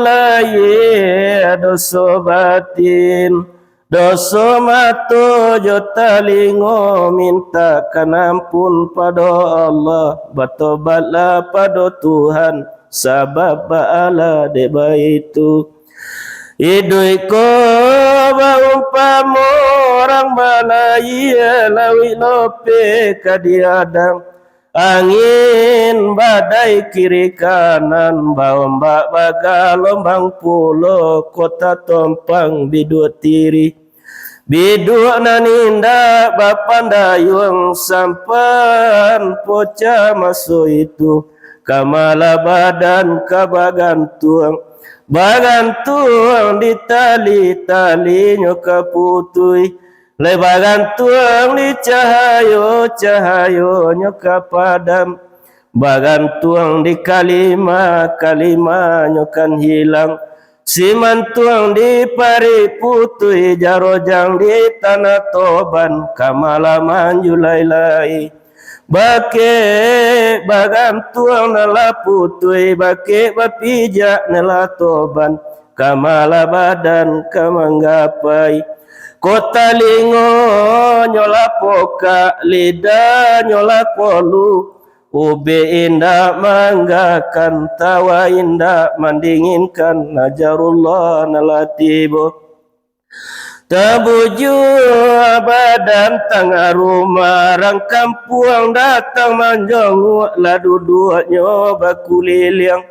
lahia, doso batin, doso mato jo talingo, mintakan ampun pado Allah, batobatlah pado Tuhan, sabab baalah dek baitu. Iduik ko baumpamo urang balayia, lauik lopeh ka diadang, angin badai kiri kanan, baombak bagalombang pulo, kota tompang biduak tiri. Biduak nan indak bapandayuang, sampan pocah maso itu, ka malah badan ka bagantuang, bagantuang di tali, talinyo ka putuih, lai bagantuang di cahayo, cahayonyo ka padam, bagantuang di kalima, kalimanyo kan hilang. Simantuang di parik putuih, jarojang di tanah toban, ka malah manjulai lai. Bakeh bagantuang nan lah putuih, bakeh bapijak nan lah toban, ka malah badan ka manggapai. Ko talingonyo lah pokak, lidahnyo lah kolu, ubek indak maanggakan, tawa indak mandinginkan, ajarullah nan lah tibo. Tabujua badan tangah rumah, rang kampuang datang manjonguak, lah duduaknyo bakuliliang.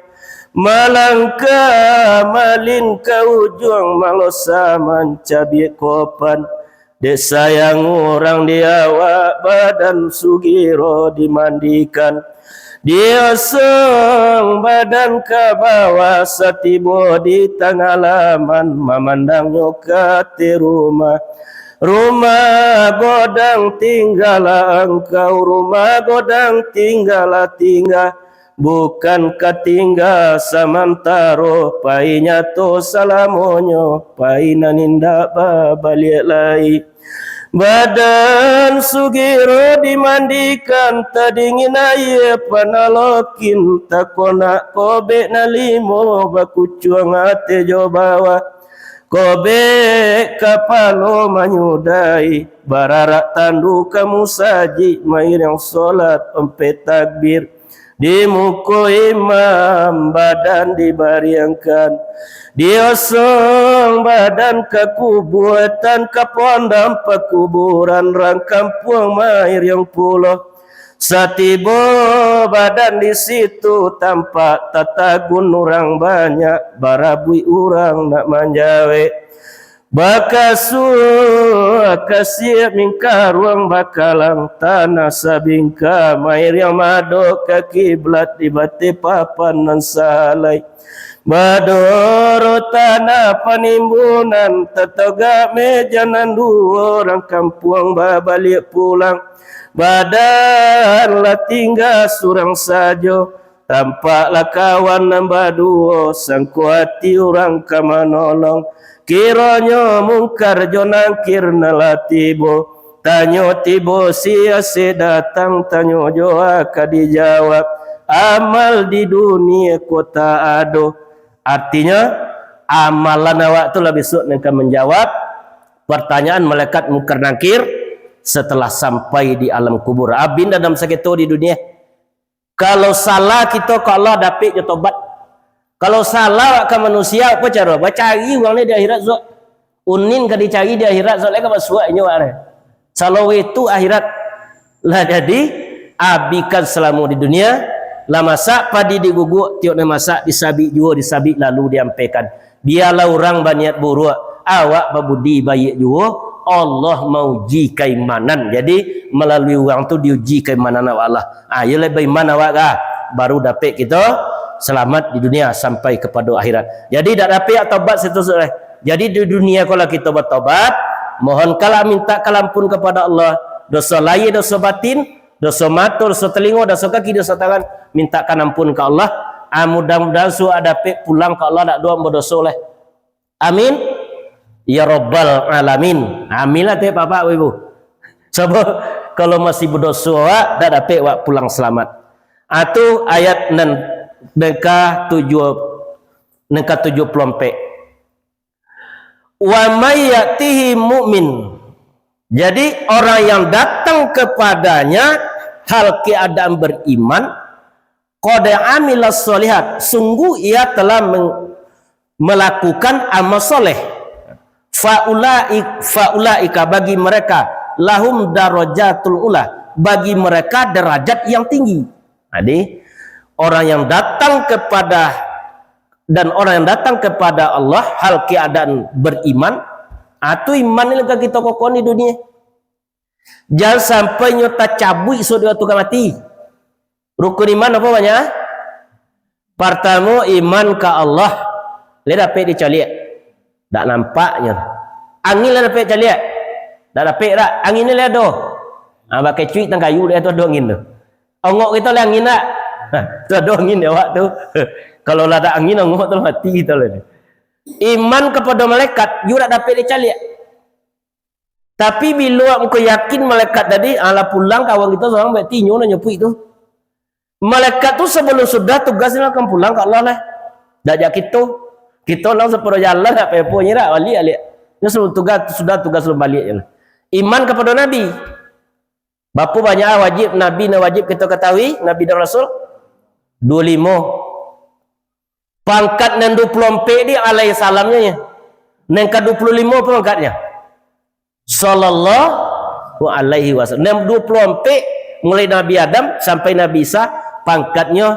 Malangkah malin ka ujuang, malosa mancabiak kopan. Dek sayang urang di awak, badan sugiro dimandikan. Diosong badan ka bawah, satibo di tangah laman, mamandangnyo ka ateh rumah. Rumah godang tinggalah angkau, rumah godang tinggalah tingga. Bukan ka tingga samantaro, pai nyato salamonyo, pai nan indak babaliak lai. Badan sugiro dimandikan, tadingin aia panalokin, takonak kobek nan limo bakucuang ateh jo bawah. Kobek kapalo manyudahi, bararak tandu ka musajik, mairiang solat ompek takbir. Di muko imam badan dibariangkan, diosong badan ka kubua, tan ka pondam pakuburan, rang kampuang mairiang pulo. Satibo badan di situ, tampak tatagun urang banyak, barabuik urang nak manjawek. Bakasua kasiak mingkaruang, bakalang tanah sabingka, mairiang madok ka kiblat, di bateh papan nan salai. Badoro tanah panimbunan, tatogak meja nan duo, rang kampuang babaliak pulang. Badan lah tingga surang sajo, tampaklah kawan nan baduo, sangko ati urang ka manolong. Kironyo Mungkar jo Nangkir nan lah tibo, tanyo tibo sia se datang, tanyo jo a ka dijawab, amal di dunia ko tak ado. Artinyo, amalan awak tu lah bisuak nan ka manjawab partanyaan malaikat Mungkar Nangkir setelah sampai di alam kubur. Abin dandam saketo di dunia. Kalau salah kito ka Allah, dapek jo tobat. Kalau salah awak ka manusia, apo caro? Bacari urang ni di akhirat, Zok. Unin ka dicari di akhirat, Zok, lai ka basuak inyo, wak, lai. Salaweh tu akhirat. Lah jadi, abikan salamo di dunia, lah masak padi diguguk, tiok nan masak disabik juo, disabik lalu diampaikan. Bialah urang baniat buruak, awak babudi baiak juo, Allah mauji kaimanan. Jadi, malalui urang tu diuji kaimanan awak lah. Ah, iyolah baiman awak ka, baru dapek kito salamat di dunia sampai kapado akhirat. Jadi, dak dapek tobat situ sudah. Jadi, di dunia ko lah kito batobat, mohonkanlah, mintakanlah ampun kapado Allah, doso lahia, doso batin, doso mato, doso talingo, doso kaki, doso tangan, mintakan ampun ka Allah. Ah, mudah-mudahan suwak dapek pulang ka Allah, dak doh ambo doso lai. Amin. Ya Rabbal Alamin. Amin lah, tek, bapak, ibu. Sabab kalau masih badoso awak, dak dapek awak pulang salamat. Ah, tu ayat nan, nan ka tujuh, nan ka tujuh puluh ampek. Wa may ya'tihi mu'min. Jadi, orang yang datang kepadanya hal keadaan beriman, qad amila sholihat, sungguh ia telah meng-, melakukan amal soleh. Faulai-, faulaika, bagi mereka, lahum darajatul ula, bagi mereka derajat yang tinggi. Jadi, orang yang datang kepada, dan orang yang datang kepada Allah hal keadaan beriman, ah, tu iman ni lah ka kito kokohan di dunia. Jangan sampai nyo tacabuik sudah tu ka mati. Rukun iman apo banyak? Partamo, iman ka Allah. Lai dapek dicaliak? Dak nampak nyo. Angin lai dapek caliak? Dak dapek dak? Angin ni lai ado. Ha, bakecuik tang kayu, lai tu ado angin tu. Ongok kito lai angin dak? Ha, tu ado angin di awak tu. Kalau lah dak angin, ongok tu mati kito lai. Iman kapado malaikat, juo dak dapek dicaliak. Tapi bilo awak muko yakin malaikat tadi, alah pulang kawan kito surang, berarti inyo lah nyapuik tu. Malaikat tu sabalum sudah tugas nyo akan pulang ka Allah lah. Dak jak kito. Kito nang saparo jalan, nak pepo nyo dak, baliak, baliak. Nyo sabalum tugas, sudah tugas, sabalum baliak je lah. Iman kapado Nabi. Bapo banyak wajib Nabi, nan wajib kito katahui, Nabi dan Rasul? Duo limo. Pangkat nan duo puluah ampek di alaihi salamnyo, nyo. Nan ka duo puluah limo pangkatnyo. Sallallahu alaihi wasallam. Nan duo puluah ampek, mulai Nabi Adam sampai Nabi Isa, pangkatnyo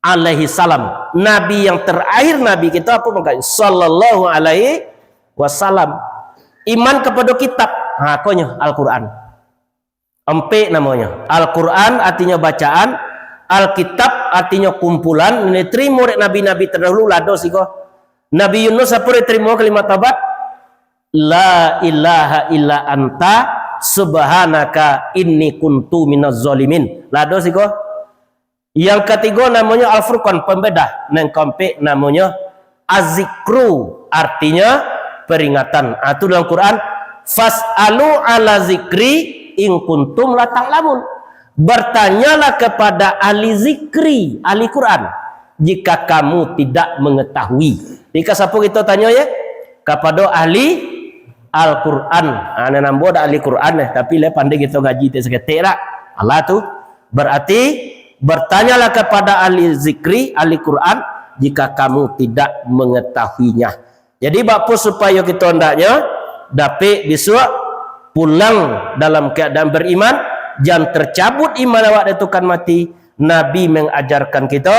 alaihi salam. Nabi yang terakhir, Nabi kito, apo pangkatnyo? Sallallahu alaihi wasallam. Iman kapado kitab. Ha, konyo Al-Quran. Ampek namonyo. Al-Quran artinyo bacaan, Alkitab artinyo kumpulan, nan ditarimo dek nabi-nabi tadahulu, lah ado siko. Nabi Yunus apo ditarimo kalimat taubat? La ilaha illa anta subhanaka inni kuntu minaz zalimin. Lah ado siko. Yang katigo namonyo Al-Furqan, pambeda. Nan kaampek namonyo Az-Zikru, artinyo peringatan. Ah, tu dalam Quran, "Fas'alu ala zikri in kuntum la ta'lamun." Bertanyalah kepada ahli zikri, ahli Quran, jika kamu tidak mengetahui. Jadi, ka sapo kito tanyo, ye? Kapado ahli Al-Quran. Ah, nan ambo dak ahli Quran, eh, tapi lai pandai kito ngaji tek saketek dak? Alah tu. Berarti, bertanyalah kepada ahli zikri, ahli Quran, jika kamu tidak mengetahuinya. Jadi, bak apo supayo kito andaknyo dapek bisuak pulang dalam keadaan beriman, jan tercabut iman awak dek Tuhan mati. Nabi mengajarkan kito,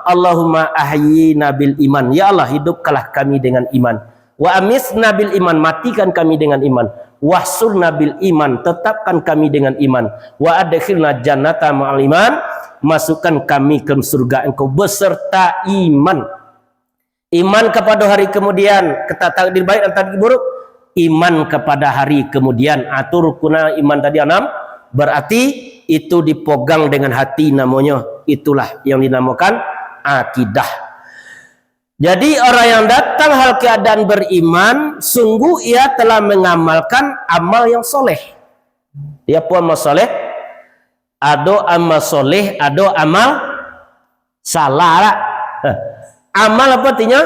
"Allahumma ahyina bil iman." Ya Allah, hidupkanlah kami dengan iman. "Wa amitna bil iman," matikan kami dengan iman. "Wahsyurna bil iman," tetapkan kami dengan iman. "Wa adkhilna jannata ma'al iman," masukkan kami ke surga Engkau beserta iman. Iman kapado hari kemudian, ka takdir baik dan takdir buruk. Iman kapado hari kemudian, atur rukun iman tadi anam, berarti itu dipogang dengan hati namonyo. Itulah yang dinamakan akidah. Jadi, orang yang datang hal keadaan beriman, sungguh ia telah mengamalkan amal yang soleh. Jadi, apo amal soleh? Ado amal soleh, ado amal salah lah. Amal apo artinyo?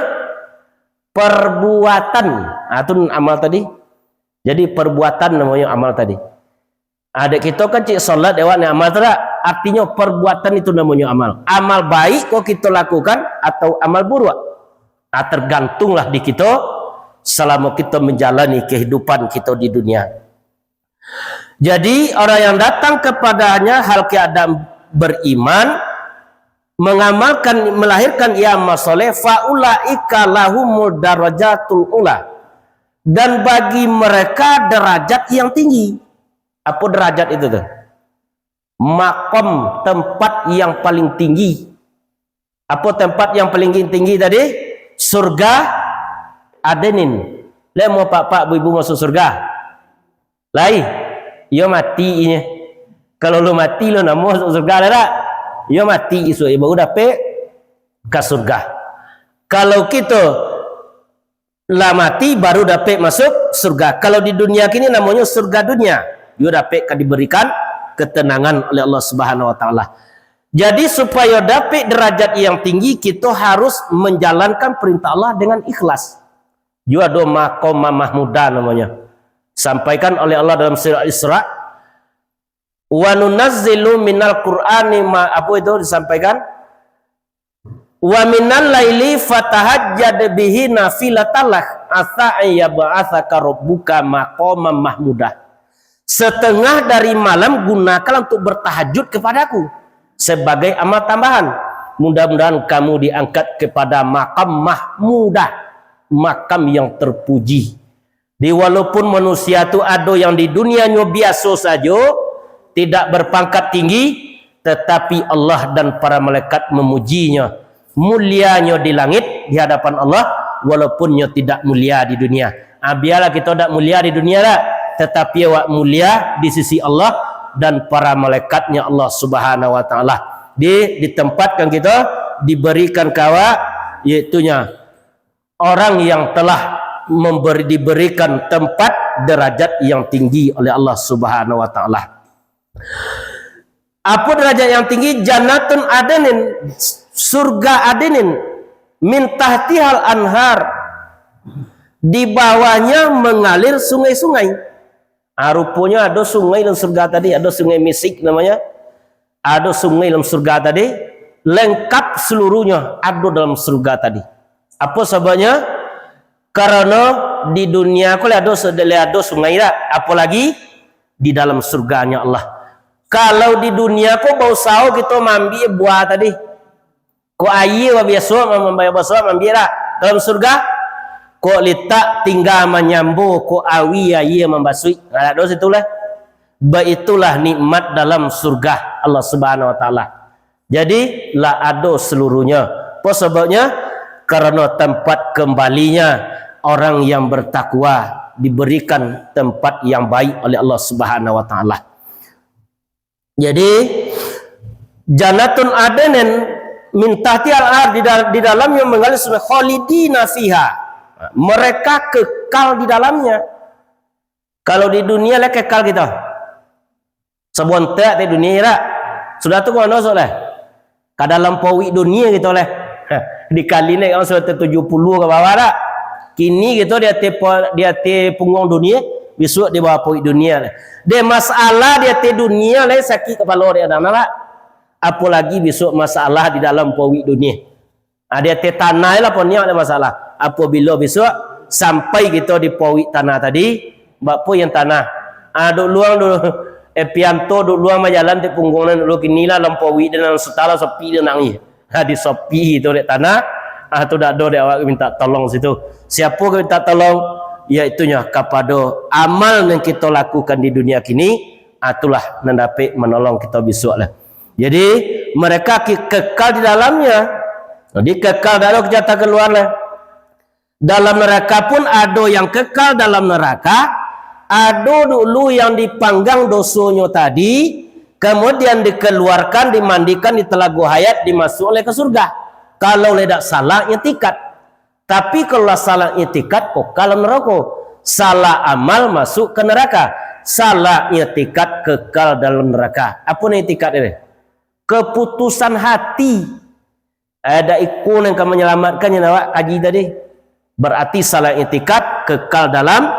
Perbuatan. Ah, tu amal tadi. Jadi, perbuatan namonyo amal tadi. Ah, dek kito kan cik salat, dek awak ni amal tu dak? Artinyo, perbuatan itu namonyo amal. Amal baik ko kito lakukan atau amal buruak? Ah, tergantunglah di kito selamo kito menjalani kehidupan kito di dunia. Jadi, orang yang datang kepadanya hal keadaan beriman, mengamalkan, melahirkan ia amal soleh, "Faulaika lahumud darajatul ula." Dan bagi mereka derajat yang tinggi. Apo derajat itu tu? Makom, tempat yang paling tinggi. Apo tempat yang paling tinggi tadi? Surga Adenin. Lai amuah pak-pak, bu-ibu masuak surga? Lai. Iyo mati inyo. Kalau lo mati, lo namo masuak surga lah dak? Iyo mati isuak, iyo baru dapek ka surga. Kalau kito lah mati, baru dapek masuak surga. Kalau di dunia kini namonyo surga dunia. Iyo dapek ka diberikan ketenangan oleh Allah Subhanahu Wa Taala. Jadi, supayo dapek derajat yang tinggi, kito harus menjalankan perintah Allah dengan ikhlas. Iyo ado maqamah mahmudah namonyo. Sampaikan oleh Allah dalam surah Isra, "Wa nunazzilu minal Qur'ani ma," apo itu disampaikan? "Wa minal laili fatahajjad bihi nafilatan lak, asa an yab'atsaka rabbuka maqamam mahmudah." Setengah dari malam gunakanlah untuk bertahajud kepada-Ku sebagai amal tambahan. Mudah-mudahan kamu diangkat kepada makam mahmudah, makam yang terpuji. Di walaupun manusia tu ado yang di dunianyo biaso sajo, tidak berpangkat tinggi, tetapi Allah dan para malaikat memujinya. Mulianyo di langit di hadapan Allah, walaupun nyo tidak mulia di dunia. Ah, bialah kito dak mulia di dunia dak, tetapi awak mulia di sisi Allah dan para malaikatnya Allah Subhanahu Wa Taala. Di, ditempatkan kito, diberikan ka awak, yaitunya orang yang telah memberi, diberikan tempat derajat yang tinggi oleh Allah Subhanahu Wa Taala. Apo derajat yang tinggi? Jannatun adnin, surga adnin, min tahtihal anhar, di bawahnya mengalir sungai-sungai. Ah, ruponyo ado sungai dalam surga tadi, ado sungai Misik namonyo. Ado sungai dalam surga tadi, lengkap seluruhnyo ado dalam surga tadi. Apo sababnyo? Karano di dunia ko lai ado, lai ado sungai dak? Apolagi di dalam surganya Allah. Kalau di dunia ko bausaho kito maambiak buah tadi. Ko aia biaso, mambayar basuah, maambiak dak? Dalam surga, Kok litak tingga manyambo, kok awi aia mambasuik. Nah, dak doh situ lah. Baitulah nikmat dalam surga Allah Subhanahu wa Taala. Jadi, lah ado seluruhnyo. Apo sababnyo? Karano tempat kembalinya orang yang bertakwa, diberikan tempat yang baik oleh Allah Subhanahu wa Taala. Jadi, Jannatun Adnin min tahtiha al-anhar, di dal-, di dalamnyo mangalir sungai, khalidina fiha. Mereka kekal di dalamnya. Kalau di dunia lah kekal kito. Sabontak di dunia, dak? Sudah tu ka mano masuak lah? Ka dalam pauik dunia kito lah. Dikali naik ka masuak tujuh puluh ka bawah, dak? Kini kito di ateh po-, di ateh pungguang dunia, bisuak di bawah pauik dunia lah. Dek masalah di ateh dunia lah sakik kapalo dek anak-anak, dak? Apolagi bisuak masalah di dalam pauik dunia. Ah, di ateh tanah lah poniak dak masalah. Apobilo bisuak sampai kito di pauik tanah tadi, bak po yang tanah. Ah, duk luang dulu, Epianto duk luang bajalan di pungguang nan dulu, kini lah lampauik dan nan sutala sopi dan nangih. Ha, di sopi tu dek tanah, ah, tu dak ado dek awak minta tolong situ. Siapo ka minta tolong? Yaitunyo kapado amal yang kito lakukan di dunia kini, ah, itulah nan dapek manolong kito bisuak lah. Jadi, mereka ki-, kekal di dalamnya. Jadi, kekal dak ado kejahatan keluar lah. Dalam neraka pun ado yang kekal dalam neraka, ado dulu yang dipanggang dosonyo tadi, kemudian dikeluarkan, dimandikan di Telago Hayat, dimasuak oleh ke surga. Kalau lah dak salah iktikad. Tapi kalau lah salah iktikad, kekal dalam neraka. Salah amal masuk ke neraka. Salah iktikad kekal dalam neraka. Apo nan iktikad ini? Keputusan hati. Eh, dak iko nan ka manyalamatkannyo awak kaji tadi. Berarti salah iktikad kekal dalam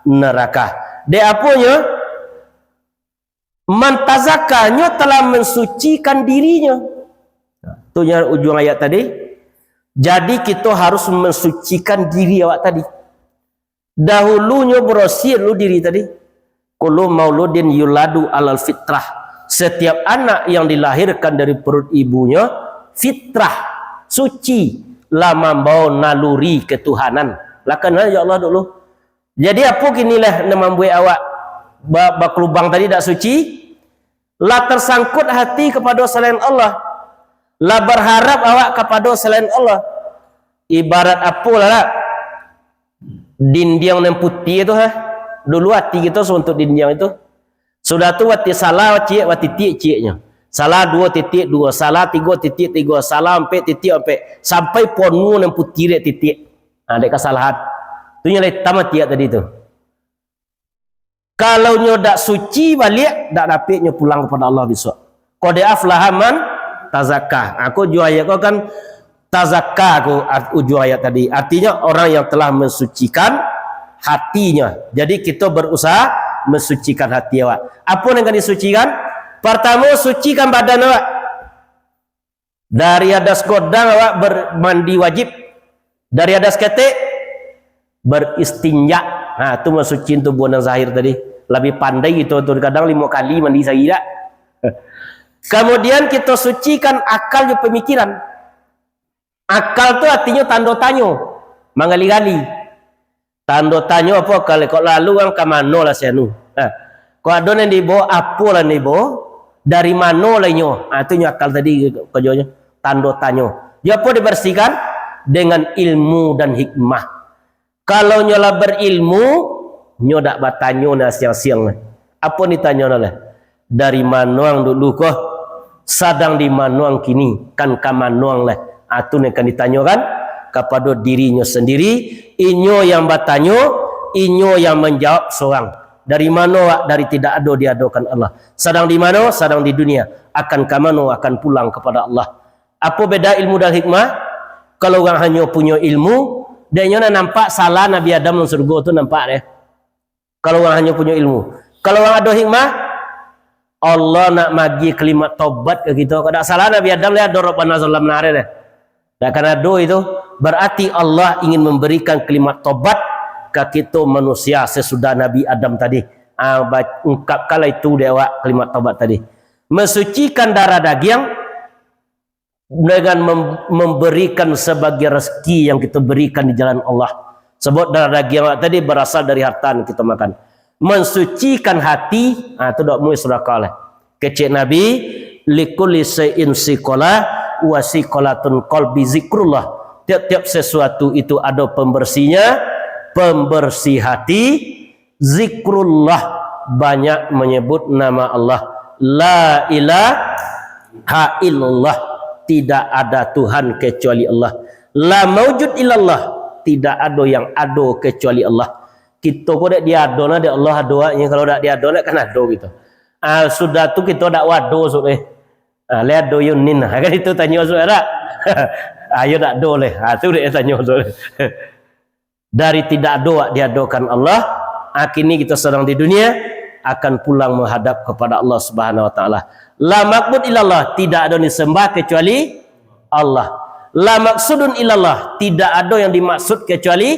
neraka. Dek aponyo? Man tazakka, nyo telah mensucikan dirinyo. Tu nyo ujuang ayat tadi. Jadi kito harus mensucikan diri awak tadi. Dahulunyo barasiah dulu diri tadi. Kullu mauludin yuladu alal fitrah. Setiap anak yang dilahirkan dari perut ibunyo, fitrah, suci, lah mambawa naluri ketuhanan. Lah kanai jo Allah dulu. Jadi, apo kini lah nan mambuek awak ba-, bakalubang tadi dak suci? Lah tersangkut hati kapado salain Allah. Lah berharap awak kapado salain Allah. Ibarat apo lah, dak? Dindiang nan putiah tu, ha? Dulu ati kito sabantuak dindiang itu. Sudah tu, wati salah ciek, wati tiek cieknyo. Salah duo titik duo, salah tigo titik tigo, salah ampek titik ampek. Sampai ponuah nan putiah dek titik. Ha, dek kasalahan. Tu nyo lah itam ati tadi tu. Kalau nyo dak suci baliak, dak dapek nyo pulang kapado Allah bisuak. Qad aflaha man tazakka. Aku ujuang ayat ko kan tazakka ko art-, ujuang ayat tadi. Artinyo orang yang telah mensucikan hatinya. Jadi kito berusaha mensucikan hati awak. Apo nan ka disucikan? Partamo, sucikan badan awak. Dari hadas godang awak ber-, mandi wajib. Dari hadas ketek, beristinja. Ha, tu masucian tubuah nan zahir tadi. Labiah pandai kito tu, kadang limo kali mandi sahari dak. Kamudian, kito sucikan akal jo pamikiran. Akal tu artinyo tando tanyo, manggali-gali. Tando tanyo apo kali, kok lalu kan ka mano lah si anu? Nah, kok ado nan dibawa, apo lah nan dibawa? Dari mano lah inyo? Ah, tu nyo akal tadi karajonyo. Tando tanyo. Yo apo dibersihkan? Dengan ilmu dan hikmah. Kalau nyo lah berilmu, nyo dak batanyo nan asiang-asiang. Apo ditanyo lah? Dari mano ang dulu ko? Sadang di mano ang kini? Kan ka mano ang lah? Ah, tu nan kan ditanyokan kapado dirinyo sandiri. Inyo yang batanyo, inyo yang manjawab sorang. Dari mano awak? Dari tidak ado diadokan Allah. Sadang di mano? Sadang di dunia. Akan ka mano? Akan pulang kapado Allah. Apo beda ilmu dan hikmah? Kalau urang hanyo punyo ilmu, dek nyo nan nampak salah Nabi Adam dalam surgo tu nampak deh. Kalau urang hanyo punyo ilmu. Kalau urang ado hikmah, Allah nak magi kalimat tobat ka kito. Kok dak salah Nabi Adam lah ado Rabbana zalamna deh. Dak akan ado itu. Berarti Allah ingin memberikan kalimat tobat ka kito manusia sesudah Nabi Adam tadi. Ah, ba-, ungkapkanlah itu dek awak kalimat tobat tadi. Mensucikan darah dagiang dengan mem-, memberikan sebagai rezeki yang kita berikan di jalan Allah. Sabab darah dagiang awak tadi barasal dari harta nan kito makan. Mansucikan hati, ha, tu dak muih sadakah lah. Kecek Nabi, "Likulli syai'in siqalah, wa siqalatun qalbi zikrullah." Tiap-tiap sesuatu itu ada pembersihnya, pembersih hati, zikrullah, banyak menyebut nama Allah. La ilaha illallah, tidak ada Tuhan kecuali Allah. La maujud illallah, tidak ada yang ado kecuali Allah. Kito ko dak diado nah dek Allah, ado awaknyo. Kalau dak diado, dak kan ado kito. Ah, sudah tu kito dak wado sudah. Ah, le ado yo nin nah. Kan itu tanyo sudah dak? Ayo dak ado leh. Ah, tu dek tanyo sudah. Dari tidak ado awak diadokan Allah, kini kito sadang di dunia, akan pulang menghadap kepada Allah Subhanahu wa Taala. La ma'bud illallah, tidak ado yang disembah kecuali Allah. La maksudun illallah, tidak ado yang dimaksud kecuali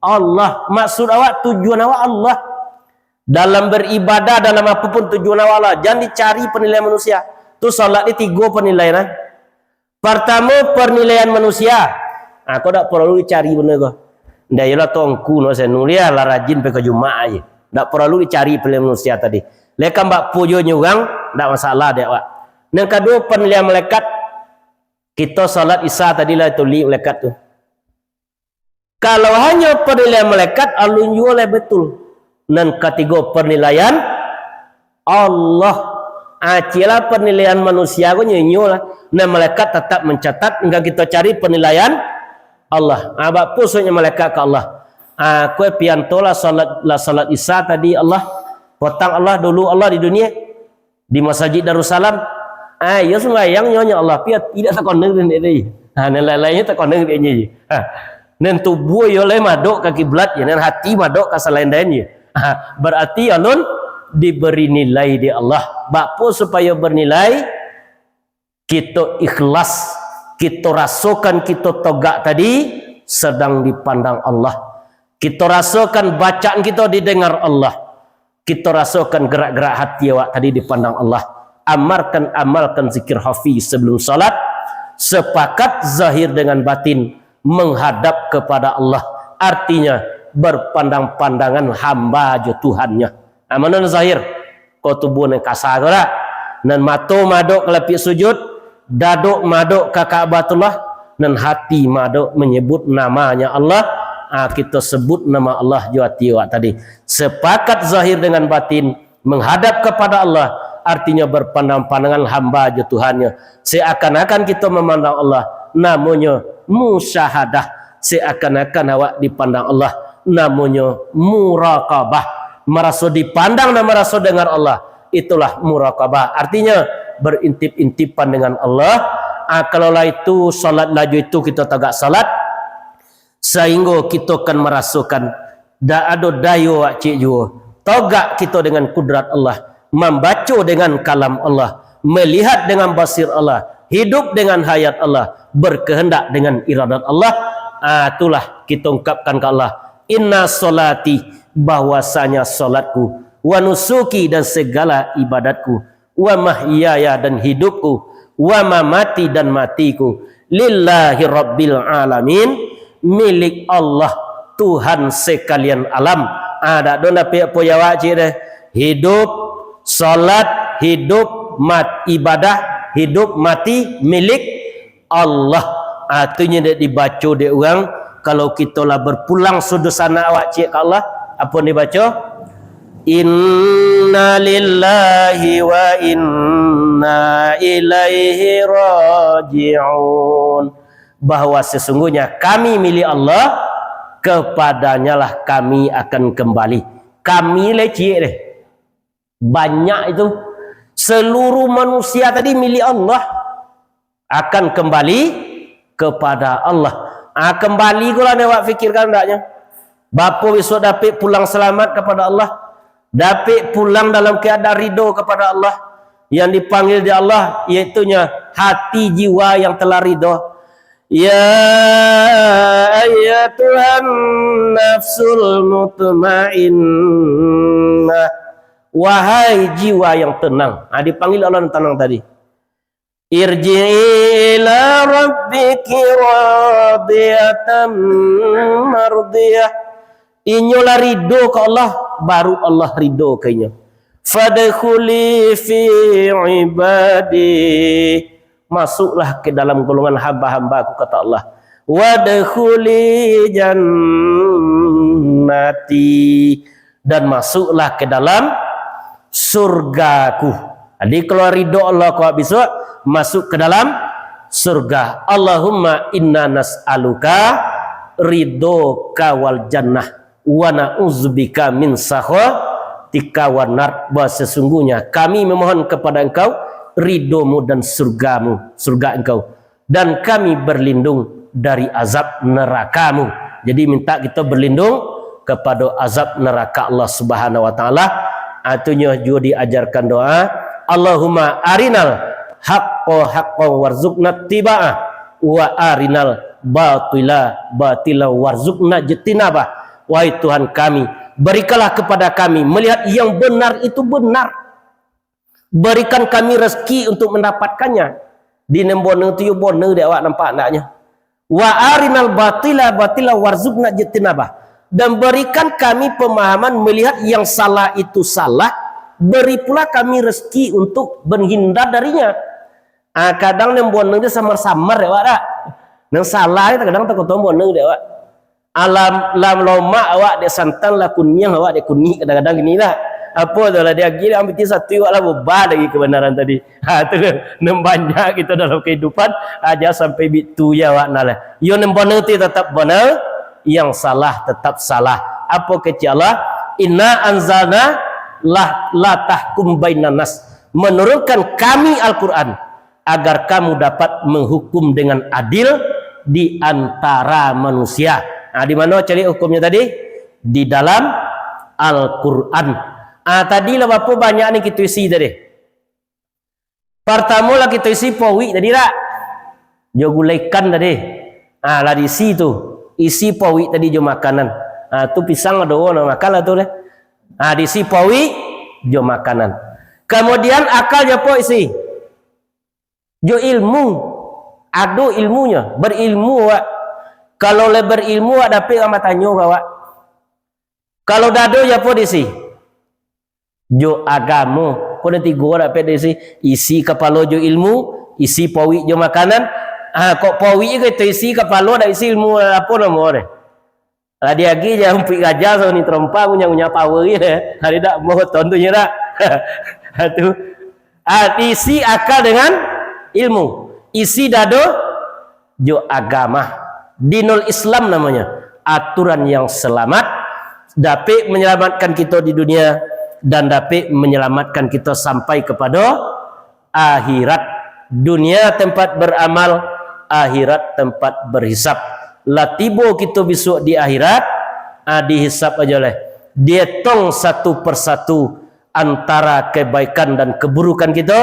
Allah. Maksud awak, tujuan awak Allah. Dalam beribadah, dalam apapun tujuan awak Allah, jangan dicari penilaian manusia. Tu salat ni tigo penilaian, ah. Partamo, penilaian manusia. Ah, ko dak paralu dicari bana ko. Ndak, iyolah, Tuangku no sanuliah lah rajin pai ka Jumaat aja. Dak paralu dicari penilaian manusia tadi. Lekam bak pujo nyo urang, dak masalah dek awak. Nan kaduo, penilaian malaikat. Kito salat Isya tadi lah tulik malaikat tu. Kalau hanyo penilaian malaikat, alun juo lah batul. Nan katigo, penilaian Allah. Acilah penilaian manusia ko nyo inyo lah. Nan malaikat tatap mancatat, tingga kito cari penilaian Allah. Ah, bak pusuaknyo malaikat ka Allah. Ah, kue pianto lah salat, lah salat Isya tadi Allah. Potang Allah dulu Allah di dunia. Di Masajid Darussalam. Ah, iyo sumbayang nyo, nyo Allah, tapi ati dak takoneng dek dek. Ha, nan lain-lainnyo takoneng dek nyo. Ha. Nan tubuah iyo lai madok ka kiblat, yo, nan hati madok ka salain den, yo. Ha, barati alun diberi nilai dek Allah. Bak apo supayo bernilai? Kito ikhlas, kito rasokan kito togak tadi sadang dipandang Allah. Kito rasokan bacaan kito didengar Allah. Kito rasokan gerak-gerak hati awak tadi dipandang Allah. Amarkan, amalkan zikir khafi sebelum salat. Sepakat zahir dengan batin menghadap kepada Allah. Artinya, berpandang-pandangan hamba jo Tuhannya. Nah, mano nan zahir? Ko tubuah nan kasa ko lah. Nan mato madok ka lapik sujud, dadok madok ka Ka'batullah, nan hati madok menyebut namanya Allah. Ah, kito sebut nama Allah jo ati awak tadi. Sepakat zahir dengan batin menghadap kepada Allah, artinya berpandang-pandangan hamba jo Tuhannya. Seakan-akan kito memandang Allah, namonyo musyahadah. Seakan-akan awak dipandang Allah, namonyo muraqabah. Maraso dipandang dan maraso dengar Allah, itulah muraqabah. Artinya, berintip-intipan dengan Allah. Ah, kalau lah itu salat laju itu kito tagak salat, sahinggo kito kan marasokan, dak ado dayo awak ciek juo. Togak kito dengan kudrat Allah, mambaco dengan kalam Allah, melihat dengan basir Allah, hidup dengan hayat Allah, berkehendak dengan iradat Allah. Ah, itulah kito ungkapkan ka Allah, "Inna sholati," bahwasanya salatku, "wa nusuki," dan segala ibadatku, "wa mahyaya," dan hidupku, "wa mamati," dan matiku, "lillahi rabbil alamin," milik Allah, Tuhan sekalian alam. Ah, dak ado dapek apo jawab ciek deh. Hidup, salat, hidup, mat-, ibadah, hidup, mati, milik Allah. Ah, tu nyo dek dibaco dek urang, kalau kito lah berpulang sudah sanak awak ciek ka Allah, apo nan dibaco? "Inna lillahi wa inna ilaihi raji'un." Bahwa sesungguhnya kami milik Allah, kepadanyalah kami akan kembali. Kami lai ciek deh. Banyak itu. Seluruh manusia tadi milik Allah. Akan kembali kepada Allah. Ah, kembali ko lah nan awak fikirkan andaknyo. Baa apo bisuak dapek pulang salamat kepada Allah? Dapek pulang dalam keadaan ridho kepada Allah. Yang dipanggil di Allah, yaitunya hati jiwa yang telah ridho. Ya ayyatuhan nafsul mutmainnah. Wahai jiwa yang tenang. Ah, dipanggil Allah yang tenang tadi. Irji'i ila rabbiki radiyatan mardiyah. Inyo lah ridho ka Allah, baru Allah ridho ka inyo. "Fadkhuli fi ibadi." Masuklah ke dalam golongan hamba-hamba-Ku, kata Allah. "Wadkhuli jannati." Dan masuklah ke dalam surga-Ku. Jadi, kalau ridho Allah ko bisuak, masuk ke dalam surga. "Allahumma inna nas'aluka ridhoka wal jannah, wa na'udzubika min sakhatika wan nar." Bahwa sesungguhnya kami memohon kepada Engkau ridho-Mu dan surga-Mu, surga Engkau, dan kami berlindung dari azab neraka-Mu. Jadi, minta kita berlindung kepada azab neraka Allah Subhanahu wa Taala. Atunyo juo diajarkan doa, "Allahumma arinal haqqa haqqan warzuqna tiba'ah, wa arinal batila batila warzuqna jtinabah." Wahai Tuhan kami, berikanlah kepada kami melihat yang benar itu benar. Berikan kami rezeki untuk mendapatkannya. Di nan bona tu yo bona dek awak nampak andaknyo. "Wa arinal batila batila warzuqna jtinabah." Dan berikan kami pemahaman melihat yang salah itu salah, beri pula kami rezeki untuk menghindar darinya. Ah, kadang nan bona tu samar-samar dek awak dak? Nan salah tu kadang takutong bona dek awak. Alam, lam lomak awak dek santan, lah kuniang awak dek kunik, kadang-kadang gini lah. Apo tu lah, diagi dek ambitin satu, awak lah bobah lagi kebenaran tadi. Ha, tu lah. Nan banyak kita dalam kehidupan, aja sampai bitu ya awak nah lah. Yo nan bona tu tetap bona, yang salah tetap salah. Apo kecek Allah? "Inna anzalna la, la tahkum bainan nas." Menurunkan kami Al-Quran agar kamu dapat menghukum dengan adil di antara manusia. Nah, di mana cari hukumnya tadi? Di dalam Al-Quran. Ah, tadi lah berapa banyak ni kita isi tadi? Pertama lah kita isi pawik tadi tak? Jo gulai ikan tadi. Ah, lah diisi tu. Isi pawik tadi jo makanan. Ah, tu pisang ado nak makan lah tu deh. Ah, diisi pawik jo makanan. Kemudian akal jo apo isi? Jo ilmu. Ado ilmunyo, berilmu awak. Kalau lah berilmu awak dapek urang batanyo ka awak. Kalau dak ado, jo apo diisi? Jo agamo. Ko nan tigo dapek diisi. Isi kapalo jo ilmu, isi pawik jo makanan. Ah, kok pawik ko isi kapalo, dak isi ilmu, apo namo deh? Lah diagi jan umpuik gajah, so ni terompa, ngunyah-ngunyah power je. Hari dak mau tontunyo dak. Tu. Ah, isi akal dengan ilmu. Isi dado jo agama. Dinul Islam namanya. Aturan yang selamat, dapik menyelamatkan kita di dunia dan dapik menyelamatkan kita sampai kepada akhirat. Dunia tempat beramal, akhirat tempat berhisab. Lah tibo kito bisuak di akhirat, ah, dihisab ajo leh. Dietong satu persatu antara kebaikan dan keburukan kito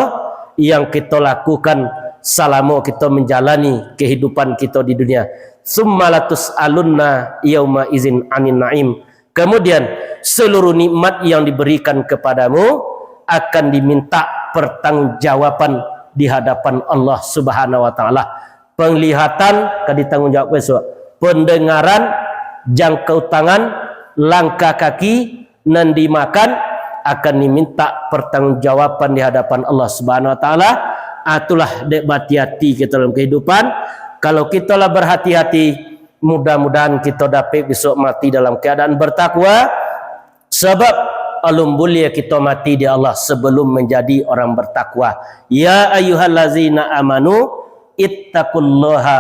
yang kito lakukan salamo kito menjalani kehidupan kito di dunia. "Tsumma latus'alunna yauma idzin 'anin na'im." Kemudian, seluruh nikmat yang diberikan kepadamu akan diminta pertanggungjawaban di hadapan Allah Subhanahu wa Ta'ala. Penglihatan ka ditanggung jawab bisuak. Pendengaran, jangkau tangan, langkah kaki, nan dimakan akan diminta pertanggungjawaban di hadapan Allah Subhanahu wa Ta'ala. Ah, itulah dek, berhati-hati kita dalam kehidupan. Kalau kita lah berhati-hati, mudah-mudahan kita dapik bisuak mati dalam keadaan bertakwa. Sebab alun buliah kita mati di Allah sebelum menjadi orang bertakwa. "Ya ayyuhallazina amanu, ittaqullaha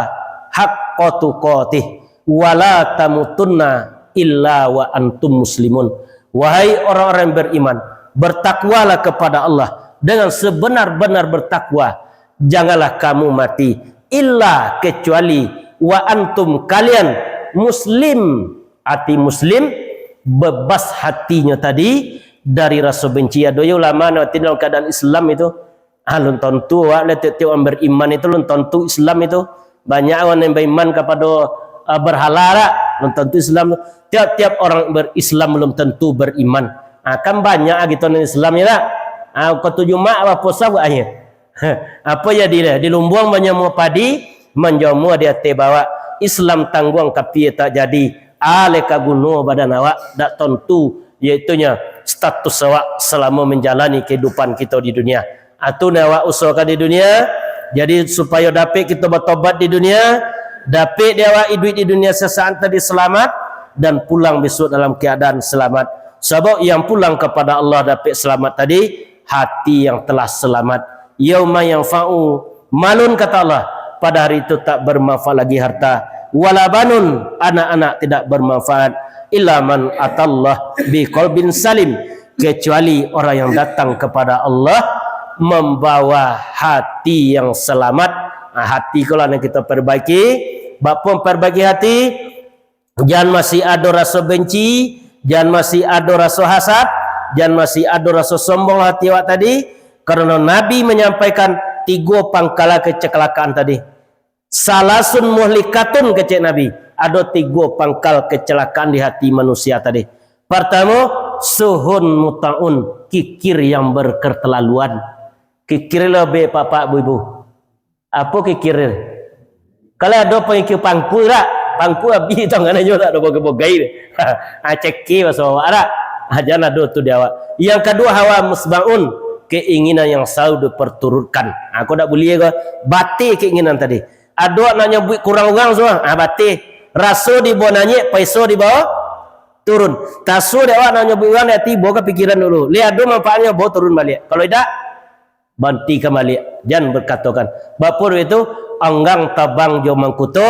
haqqa tuqatih, wa la tamutunna illa wa antum muslimun." Wahai orang-orang yang beriman, bertakwalah kepada Allah dengan sebenar-benar bertakwa. Janganlah kamu mati, illa, kecuali, wa antum, kalian, muslim. Ati muslim, bebas hatinyo tadi dari raso benci. Ado yo ulama nan mati dalam keadaan Islam itu. Ah, lun tantu awak lah, tiap-tiap urang beriman itu lun tantu Islam itu. Banyak urang yang beriman kapado, ah, berhala dak? Lun tantu Islam tu. Tiap-tiap orang ber-, Islam lun tantu beriman. Ah, kan banyak ah gitu nan Islam yo dak? Ah, katuju mak bapuasa buat akhir. Apo jadi deh? Di lumbuang manjamua padi, manjamua di ateh bawak. Islam tangguang kapia tak jadi. alai ka guno badan awak, dak tantu, yaitunyo status awak salamo manjalani kahidupan kito di dunia. Atu nan awak usahakan di dunia, jadi supayo dapek kito batobat di dunia, dapek dek awak iduik di dunia sasaat tadi salamat, dan pulang bisuak dalam keadaan salamat. Sabab yang pulang kepada Allah dapek salamat tadi, hati yang telah salamat. Yauma yanfa'u malun, kata Allah, pada hari itu tak bermanfaat lagi harta, wala banun, anak-anak tidak bermanfaat, illa man atallah biqalbin salim, kecuali orang yang datang kepada Allah membawa hati yang selamat. Nah, hati ko lah nan kito perbaiki. Bak pun perbaiki hati, jan masih ado raso benci, jan masih ado raso hasad, jan masih ado raso sombong hati awak tadi, karano Nabi manyampaikan tigo pangkala kecelakaan tadi. Salasun muhlikatun, kecek Nabi, ado tigo pangkal kecelakaan di hati manusia tadi. Partamo, suhun muta'un, kikir yang berketerlaluan. Kikir lo be, bapak, bu, ibu. Apo kikir? Kalau ado pangikir pangku dak? Pangku abih tangan inyo dak ado bogai-bogai. Ah, ceki baso awak dak? Ah, jan ado tu di awak. Yang kaduo, hawa musbaun, keinginan yang selalu diperturutkan. Ah, ko dak buliah ko. Bateh keinginan tadi. Ado nak nyabuik kurang urang suah, ah, bateh. Raso di bawah nanyek, paiso di bawah turun. Taso di awak nak nyabuik urang, di ati, bawa ka pikiran dulu. Lai ado manfaatnyo, bawa turun baliak. Kalau idak, bantikan baliak, jan bakatokan. Bapun itu, anggang tabang jo mangkuto,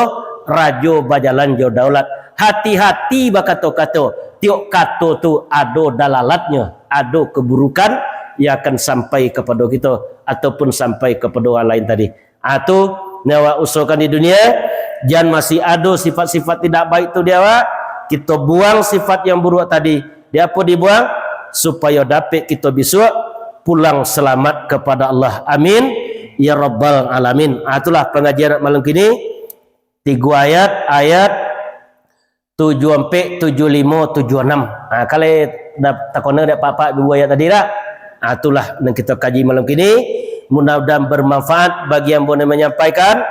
rajo bajalan jo daulat. Hati-hati bakato-kato, tiok kato tu ado dalalatnyo, ado keburukan yang akan sampai kapado kito ataupun sampai kapado urang lain tadi. Ah, tu, nan awak usahakan di dunia, jan masih ado sifat-sifat tidak baik tu di awak, kito buang sifat yang buruak tadi. Di apo dibuang? Supayo dapek kito bisuak pulang salamat kepada Allah. Amin, ya rabbal alamin. Ah, itulah pangajian malam kini. Tigo ayat, ayat tujuh ampek, tujuh limo, tujuh anam. Ah, kalau dah takona dek apak-apak duo ayat tadi dak? Ah, itulah nan kito kaji malam kini. Mudah-mudahan bermanfaat bagi ambo nan manyampaikan,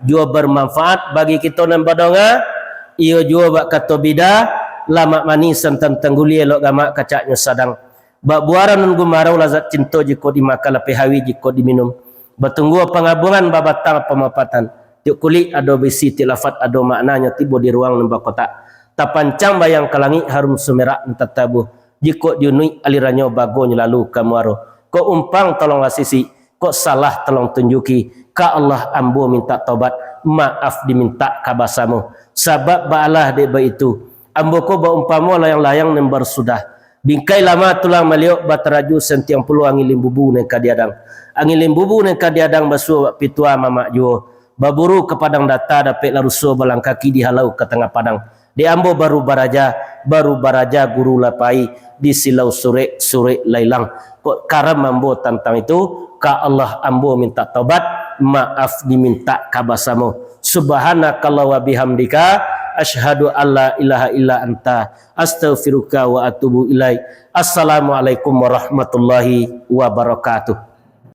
juo bermanfaat bagi kito nan badonga. Iyo juo bak kato bida, lamak manih santan tanggulia, elok gamak kacaknyo sadang. Bak buah ranun gumarau, lazat cinto jikok dimakan, lapeh hawi jikok diminum. Batunggua pangabungan, babatang pamapatan. Tiok kulik ado bisi, tiok lafat ado maknanyo, tibo di ruang nan bakotak. Tapancang bayang ka langik, harum sumerak nan tatabuh. Jikok diunuik alirannyo, bagonyo lalu ka muaro. Kok umpang tolonglah sisik, kok salah tolong tunjuki. Ka Allah ambo mintak tobat, maaf dimintak ka basamo. Sabab baalah dek baitu, ambo ko baumpamo layang-layang nan baru sudah. Bingkai lama tulang maliok, bataraju santiang pulo angin limbubu nan ka diadang. Angin limbubu nan ka diadang basuo bak pitua mamak juo. Baburu ka padang data, dapek lah ruso balang kaki, dihalau ka tangah padang. Dek ambo baru baraja, baru baraja guru lah pai, disilau surek, surek lah ilang. Kok karam ambo tantang itu, ka Allah ambo mintak tobat, maaf dimintak ka basamo. Subhanakallah wa bihamdika, asyhadu an la ilaha illa anta, astaghfiruka wa atubu ilaik. Assalamualaikum warahmatullahi wabarakatuh.